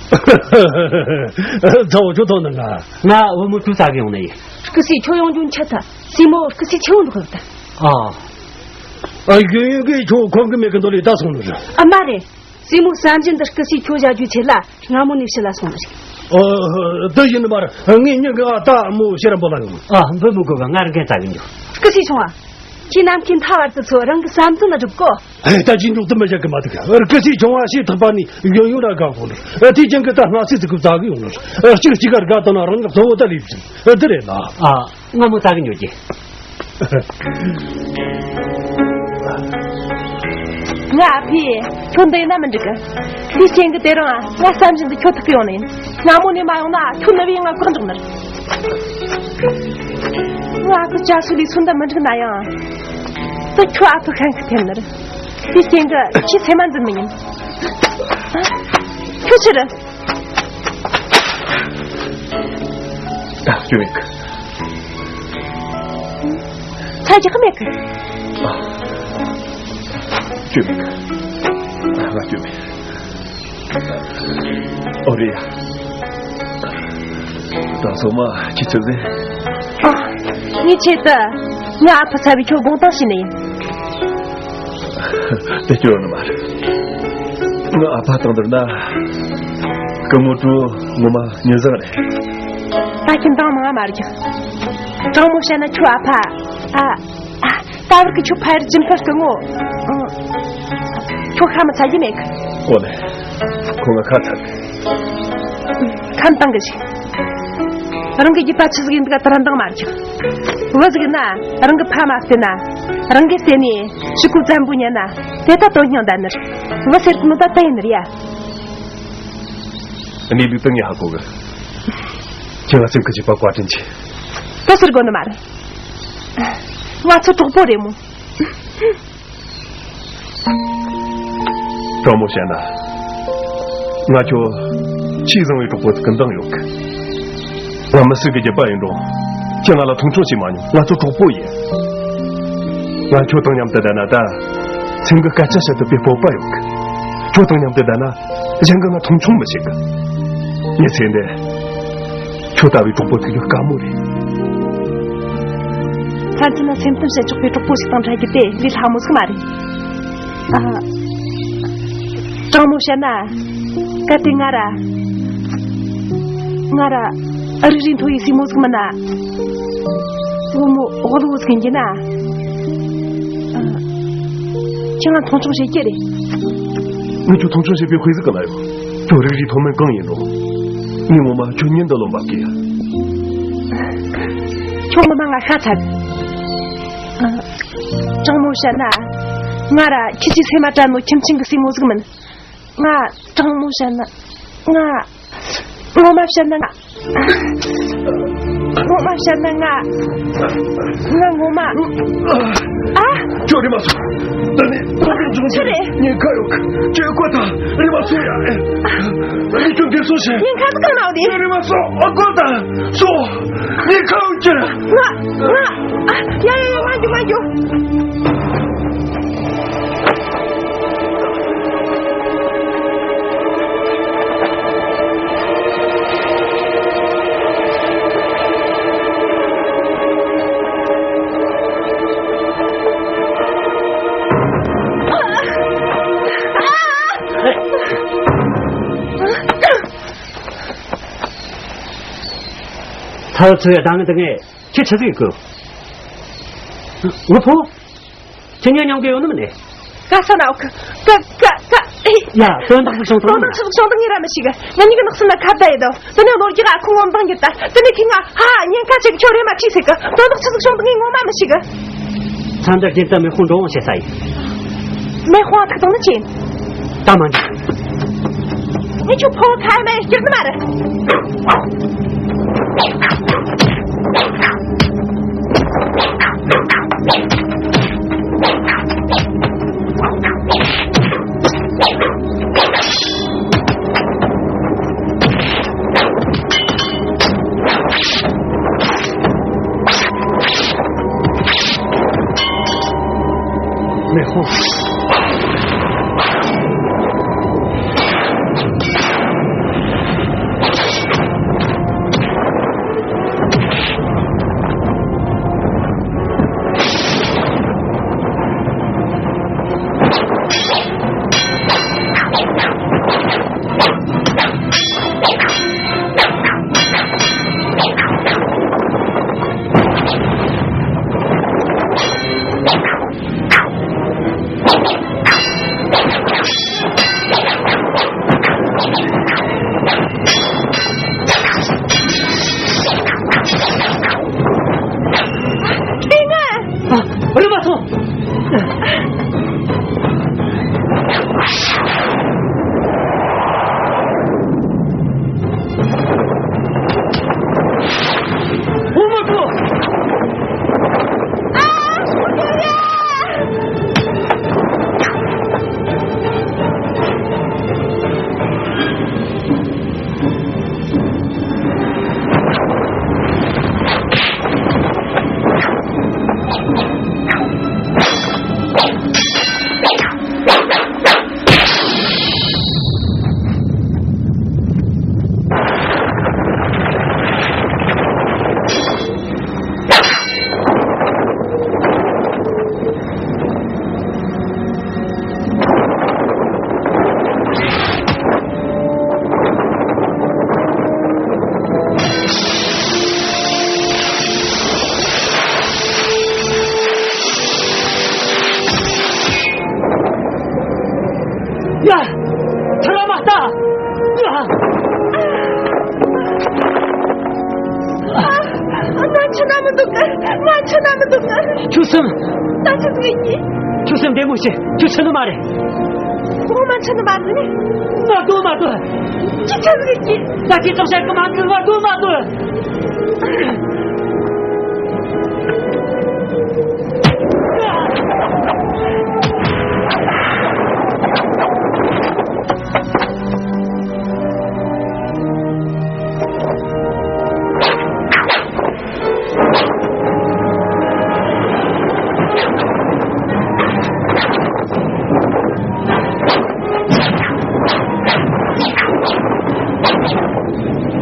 ཚ་བོ་ཁྱོད་ཐོག་ནས་ང་། ང་བུ་མོ་ཏུ་ཙ་གི་ཡོང་ནི་ཡིན། སྐུ་སྲས་ཁྱོད་ཡོང་རྒྱུ་འཆི་ཐལ། སྲས་མོ་སྐུ་སྲས་ཆེ་བོ་འགྲོགས་ཡོད་ད། ཨ། ཨ། ཡོན་ཡོན་གིས་ཁྱོད་ཁོམ་གི་མེད་གི་འདོད་ལས་ད་སོང་ནི་རེད། ཨ་མ་རེད། སྲས་མོ་བསམ་བཞིན་དུ་སྐུ་སྲས་ཁྱོད་བཞག་རྒྱུའི་ཆེད་ལ་སྔ་མོ་ནས་ཕྱི་ལ་སོང་ནི་རེད། ཨ། དེ་ཡིན་ནི་མ་རེད། ངས་ཉིན་གི་ཨ་ད་མོ་ཕྱིར་འབོད་ལ་ཡོང་། ཨ། འབོད་མི་དགོས་ག་ང་རང་གན་ཙ་གི་འགྱོ། སྐུ་སྲས་ཆུང་བ། ཁྱེད་ནམ་མཁའི་མཐའ་བར་དུ་འཚོ་རང་གི་བསམ་དོན་སྒྲུབ་གོ། ཧེ། ད་ཅི་འཇོག་ཏུ་མི་བཞག་གི་མ་འདུག་སྐུ་སྲས་ཆུང་བ་ཞེ་ཐག་པ་ནས་ཡོན་ཡོན་ལ་དགའ་དགོས་ནི། དེ་ཅན་གི་ད་སྔ་སེ་ཟིག་གི་བཙལ་གི་ཡོང་ནི། གཅིག་གཅིག་གར་དགའ་བཏང་ན་རང་གི་གཙོ་བོ་ད་ལས་བཞིན་འདི་རེད་ལ། ཨ། སྔ་མོ་བཙལ་གི་འགྱོ་རྒྱུ། ང་ཨ་ཕས་ཁྱོད་འདི་ཡིན་ན་མི་འགྲིག་གི། དེའི་རྐྱེན་གྱིས་དེ་རིང་ང་བསམ་བཞིན་དུ་ཁྱོད་ཐུག་གི་ཡོང་ནི་ཡིན། སྔ་མོ་ནས་མ་ཡོང་ན་ཁྱོད་ནུབ་ཡིན་ང་བཀག་འཇོག་ནི་རེད། ང་ཨ་ཕས་བྱ་སོ་ལས་སོ་འདི་མི་འགྲིག་ན་ཡང་། ད་ཁྱོད་ཨ་ཕ་ཤན་ཁི་ཐེབས་ནི་རེད། དེའི་རྐྱེན་གྱིས་ཁྱོད་སེམས་མ་འཛིན་ནི་ཡིན། ཁྱོད་ཕྱིར། ད་སྐྱོན་མེད་གི། ཚ་རྒྱག་གི་མེད་གི། ཨ། སྐྱོན་མེད་གི། ང་སྐྱོན་མེད། ཨོ་རེད་ཡ། ད་སོ་མ་ཁྱི་ཆུ་ཟེ། ཨ། ངའི་ཆེད་དུ་ངའི་ཨ་ཕ་ཚ་བའི་ཁྱོད་དགོངས་དག་ཞུས་ནི་ཡིན། དེ་སྐྱོ་ནི་མ་རེད། ང་ཨ་ཕ་དང་བསྡུར་ན། སྐུ་ངོ་ཀྲུའུ་ངོ་མ་ཉིན་བཟང་རེད། ད་ཁྱིམ་ཐང་མང་མ་རྒྱག། དྲང་མོ་བཤད་ན་ཁྱོད་ཨ་ཕ། ཨ། ཨ། ད་བར་གི་ཁྱོད་ཕ་ཡུལ་གྱི་ཕར་སྐུ་ངོ། ཨང་། ཁྱོད་ཤ་མི་ཚ་གི་མེད་གི། ཨོ་ལེ། ཁོ་ང་ཁ་ཚ་གི། ཁམས་བཏང་གི་ཞིག། རང་གི་རྒྱུད་པ་ཆི་ཟིག་ཡིན་འདུག་ག་ད་ར་འདང་མ་རྒྱག། བུ་ཟིག་ཡིན་ན་རང་གི་ཕ་མ་བལྟས་ན། རང་གི་བལྟས་ནས་ཕྱུ་གུ་བཙན་པོ་ཉན་ན་དེ་ད་དོན་སྙིང་ལྡན་ནི་རེད། བུ་ཟེར་གི་ནོ་ད་ད་ཡིན་ནི་རེད་ཡ། གནས་ལུགས་དང་ངས་ཧ་གོ་གི། ཁྱེད་ང་སེམས་ཀྱི་བྱིས་པ་བཀའ་དྲིན་ཆེ། ད་ཟེར་དགོས་ནི་མ་རེད། ང་ཚོ་གྲོགས་པོ་རེད་མོ། དྲང་མོ་བཤད་ན། ང་ཁྱོད་ཆེས་བཟང་བའི་གྲོགས་པོ་ཟིག་གི་འདང་ཡོད་གི། ང་མི་སེར་གྱི་རྒྱུད་པ་ཡིན་རུང་། ཁྱེད་ང་ལ་མཐོང་ཆུང་བྱེད་མ་མྱོང་། ང་ཚོ་གྲོགས་པོ་ཡིན། ང་ཁྱོད་དང་མཉམ་དུ་བསྡད་ན་ད། སེམས་ཀྱི་སྐད་ཆ་བཤད་ཐུབ་པའི་སྤོབས་པ་ཡོད་གི། ཁྱོད་དང་མཉམ་དུ་བསྡད་ན། གཞན་གྱིས་ང་མཐོང་ཆུང་མི་བྱེད་གི། ངའི་ཚེ་འདི། ཁྱོད་ལྟ་བུའི་གྲོགས་པོ་ཐུག་རྒྱུ་དཀའ་མོ་རེད། ཕལ་ཆེར་ན་སེམས་གཏམ་བཤད་ཆོག་པའི་གྲོགས་པོ་ཞིག་དང་འཕྲད་རྒྱུ་དེ་ལས་སླ་མོ་ཟིག་མ་རེད། ཨ། དྲང་མོ་བཤད་ན། གལ་ཏེ་ང་ར། ང་ར། རིགས་རུས་མཐོ་བའི་སྲས་མོ་ཟིག་མིན་ན། བུ་མོ་འོག་ལོ་ཟིག་ཡིན་རྒྱུ་ན། ཨ། ཁྱེད་ང་མཐོང་ཆུང་བྱེད་རྒྱུ་རེད། ངས་ཁྱོད་མཐོང་ཆུང་བྱེད་པའི་དཔེ་ཟིག་ག་ལ་ཡོད། ཁྱོད་རིགས་རུས་མཐོ་དམན་གང་ཡིན་རུང་། ངས་ངོ་མ་ཁྱོད་ཉིད་འདི་ལོ་འབབ་གི་ཡ། ཁྱོད་ངོ་མ་ང་ཤ་ཚ་གི། ཨ། དྲང་མོ་བཤད་ན། ང་ར་ཁྱེད་ཀྱི་སེམས་མ་དྲན་ནོ་ཁྱིམ་ཆེན་གྱི་སྲས་མོ་ཟིག་མིན། ང་དྲང་མོ་བཤད་ན། ང་། ངོ་མ་བཤད་ན་ང་། ངོ་མ་བཤད་ན་ང་། ང་ངོ་མ། ཨ། ཁྱོད་རེམ་མ་སོང་། ད་ནི་ཁོ་གི་འབྱུང་ཆུ་རེད། ཉེན་ཁ་ཡོད། ཁྱོད་ཁོ་ཐག་རེམ་མ་སོང་ཡ། ཨ། ངས་ཁྱོད་འདི་སོང་ཞིག། ཉེན་ཁ་ཟིག་གང་ན་འོ་དེ། ཁྱོད་རེམ་མ་སོང་། ཨ་ཁོ་ཐག་སོང་། ཉེན་ཁ་ཡོད་ཀྱི། ང་། ང་། ཨ། ཡ་ཡ་ཡ། མ་འགྱོ་མ་འགྱོ། ཐར་ཚུལ་ཡ་ད་ངི་ད་ངས་ཁྱེད་ཆི་ཟིག་གི། ངོ་ཕོ། ཁྱེད་གཉིས་མཉམ་གི་ཡོང་ནི་མིན་ནས། ག་ས་ན་འོ་ཁ། ཀ་ཀ་ཀ། ཨེ། ཡ། དོན་དག་ཟིག་བྱུང་དོན་དག་ཆི་ཟིག་བྱུང་དང་ངས་ར་མི་ཤེས་གི། ང་གཉིས་ཀྱི་ནགས་སུ་ན་ཁ་བརྡ་ཡེ་དོ། དེ་ནས་ལོ་རྒྱུས་ཨ་ཁུ་ངོ་མདང་གི་ད། དེ་ནས་ཁྱེད་ང་ཧ་ཉེན་ཁ་ཆེ་གི། ཁྱོད་རེ་མ་ཁྲིད་ཟེར་གི། དོན་དག་ཆི་ཟིག་བྱུང་དང་ངས་ངོ་མ་མི་ཤེས་གི། ཚ་འདི་རྒྱུན་དུ་མེ་དཔུང་འགྲོ་འོང་བྱེད་ས་ཡིན། མེ་དཔུང་ཨ་ཐུག་དང་ནི་ཅི་ཡིན། ད་མ་འགྲིག། ངས་ཁྱོད་ཕོ་ཁ་མེད་སྐྱུར་ནི་མ་རེད། མེ་དཔུང་། ཡ། ཁྱེད་རང་མ་ལྟ། ཡ། ང་ཁྱེད་ན་མི་འདུག་ང་ཁྱེད་ན་མི་འདུག་ཁྱོད་སེམས། ད་ཁྱོད་ཟིག་ཡིན། ཁྱོད་སེམས་བདེ་མོ་བྱེད། ཁྱོད་ཆི་ནི་མ་རེད། ཁོ་མ་ཁྱེད་ནི་མ་རེད། ང་དོ་མ་དོ། ཁྱེད་ཆི་ཟིག་ཡིན། ད་ཁྱེད་ཅང་བཤད་གི་མ་གི། ང་དོ་མ་དོ།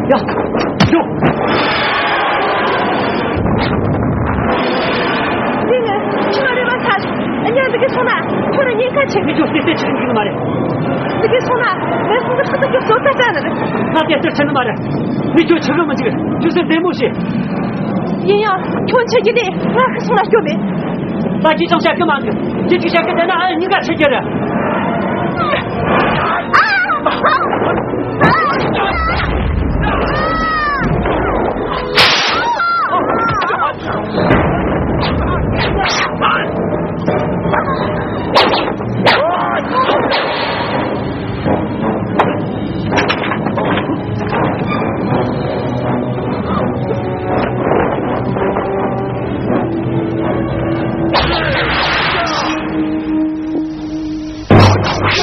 ཡ། འགྲོ། འདི་ནི་ཕྱི་མ་རེད་པ། ས་ཨ་ཉག་འདི་གའི་སོང་ན་ཁོ་རང་ཉེན་ཁ་ཆེ། མི་ཚོ་སེ་སེ་ཆགས་འགྲིག་མ་རེད། འདི་གའི་སོང་ན་ངའི་སོང་ན་ཁ་ཐུག་གི་བཟོ་ལྟ་ཅག་ནི་རེད། ང་དེ་ལྟར་ཆེ་ནི་མ་རེད། མི་ཚོ་ཆགས་གི་མི་འཇིག་ཁྱོད་སེམས་བདེ་མོ་བྱེད། ཡིན་ཡང་ཁྱོད་ཆེ་གི་ལས་ང་ཁ་སོང་ན་སྐྱོ་མེད། ད་ཅི་ཅང་བཤད་གི་མ་འདུག་ཅི་ཅི་བཤད་གི་བསྡད་ན་ཨ་ཉིན་ག་ཆེ་གི་རེད།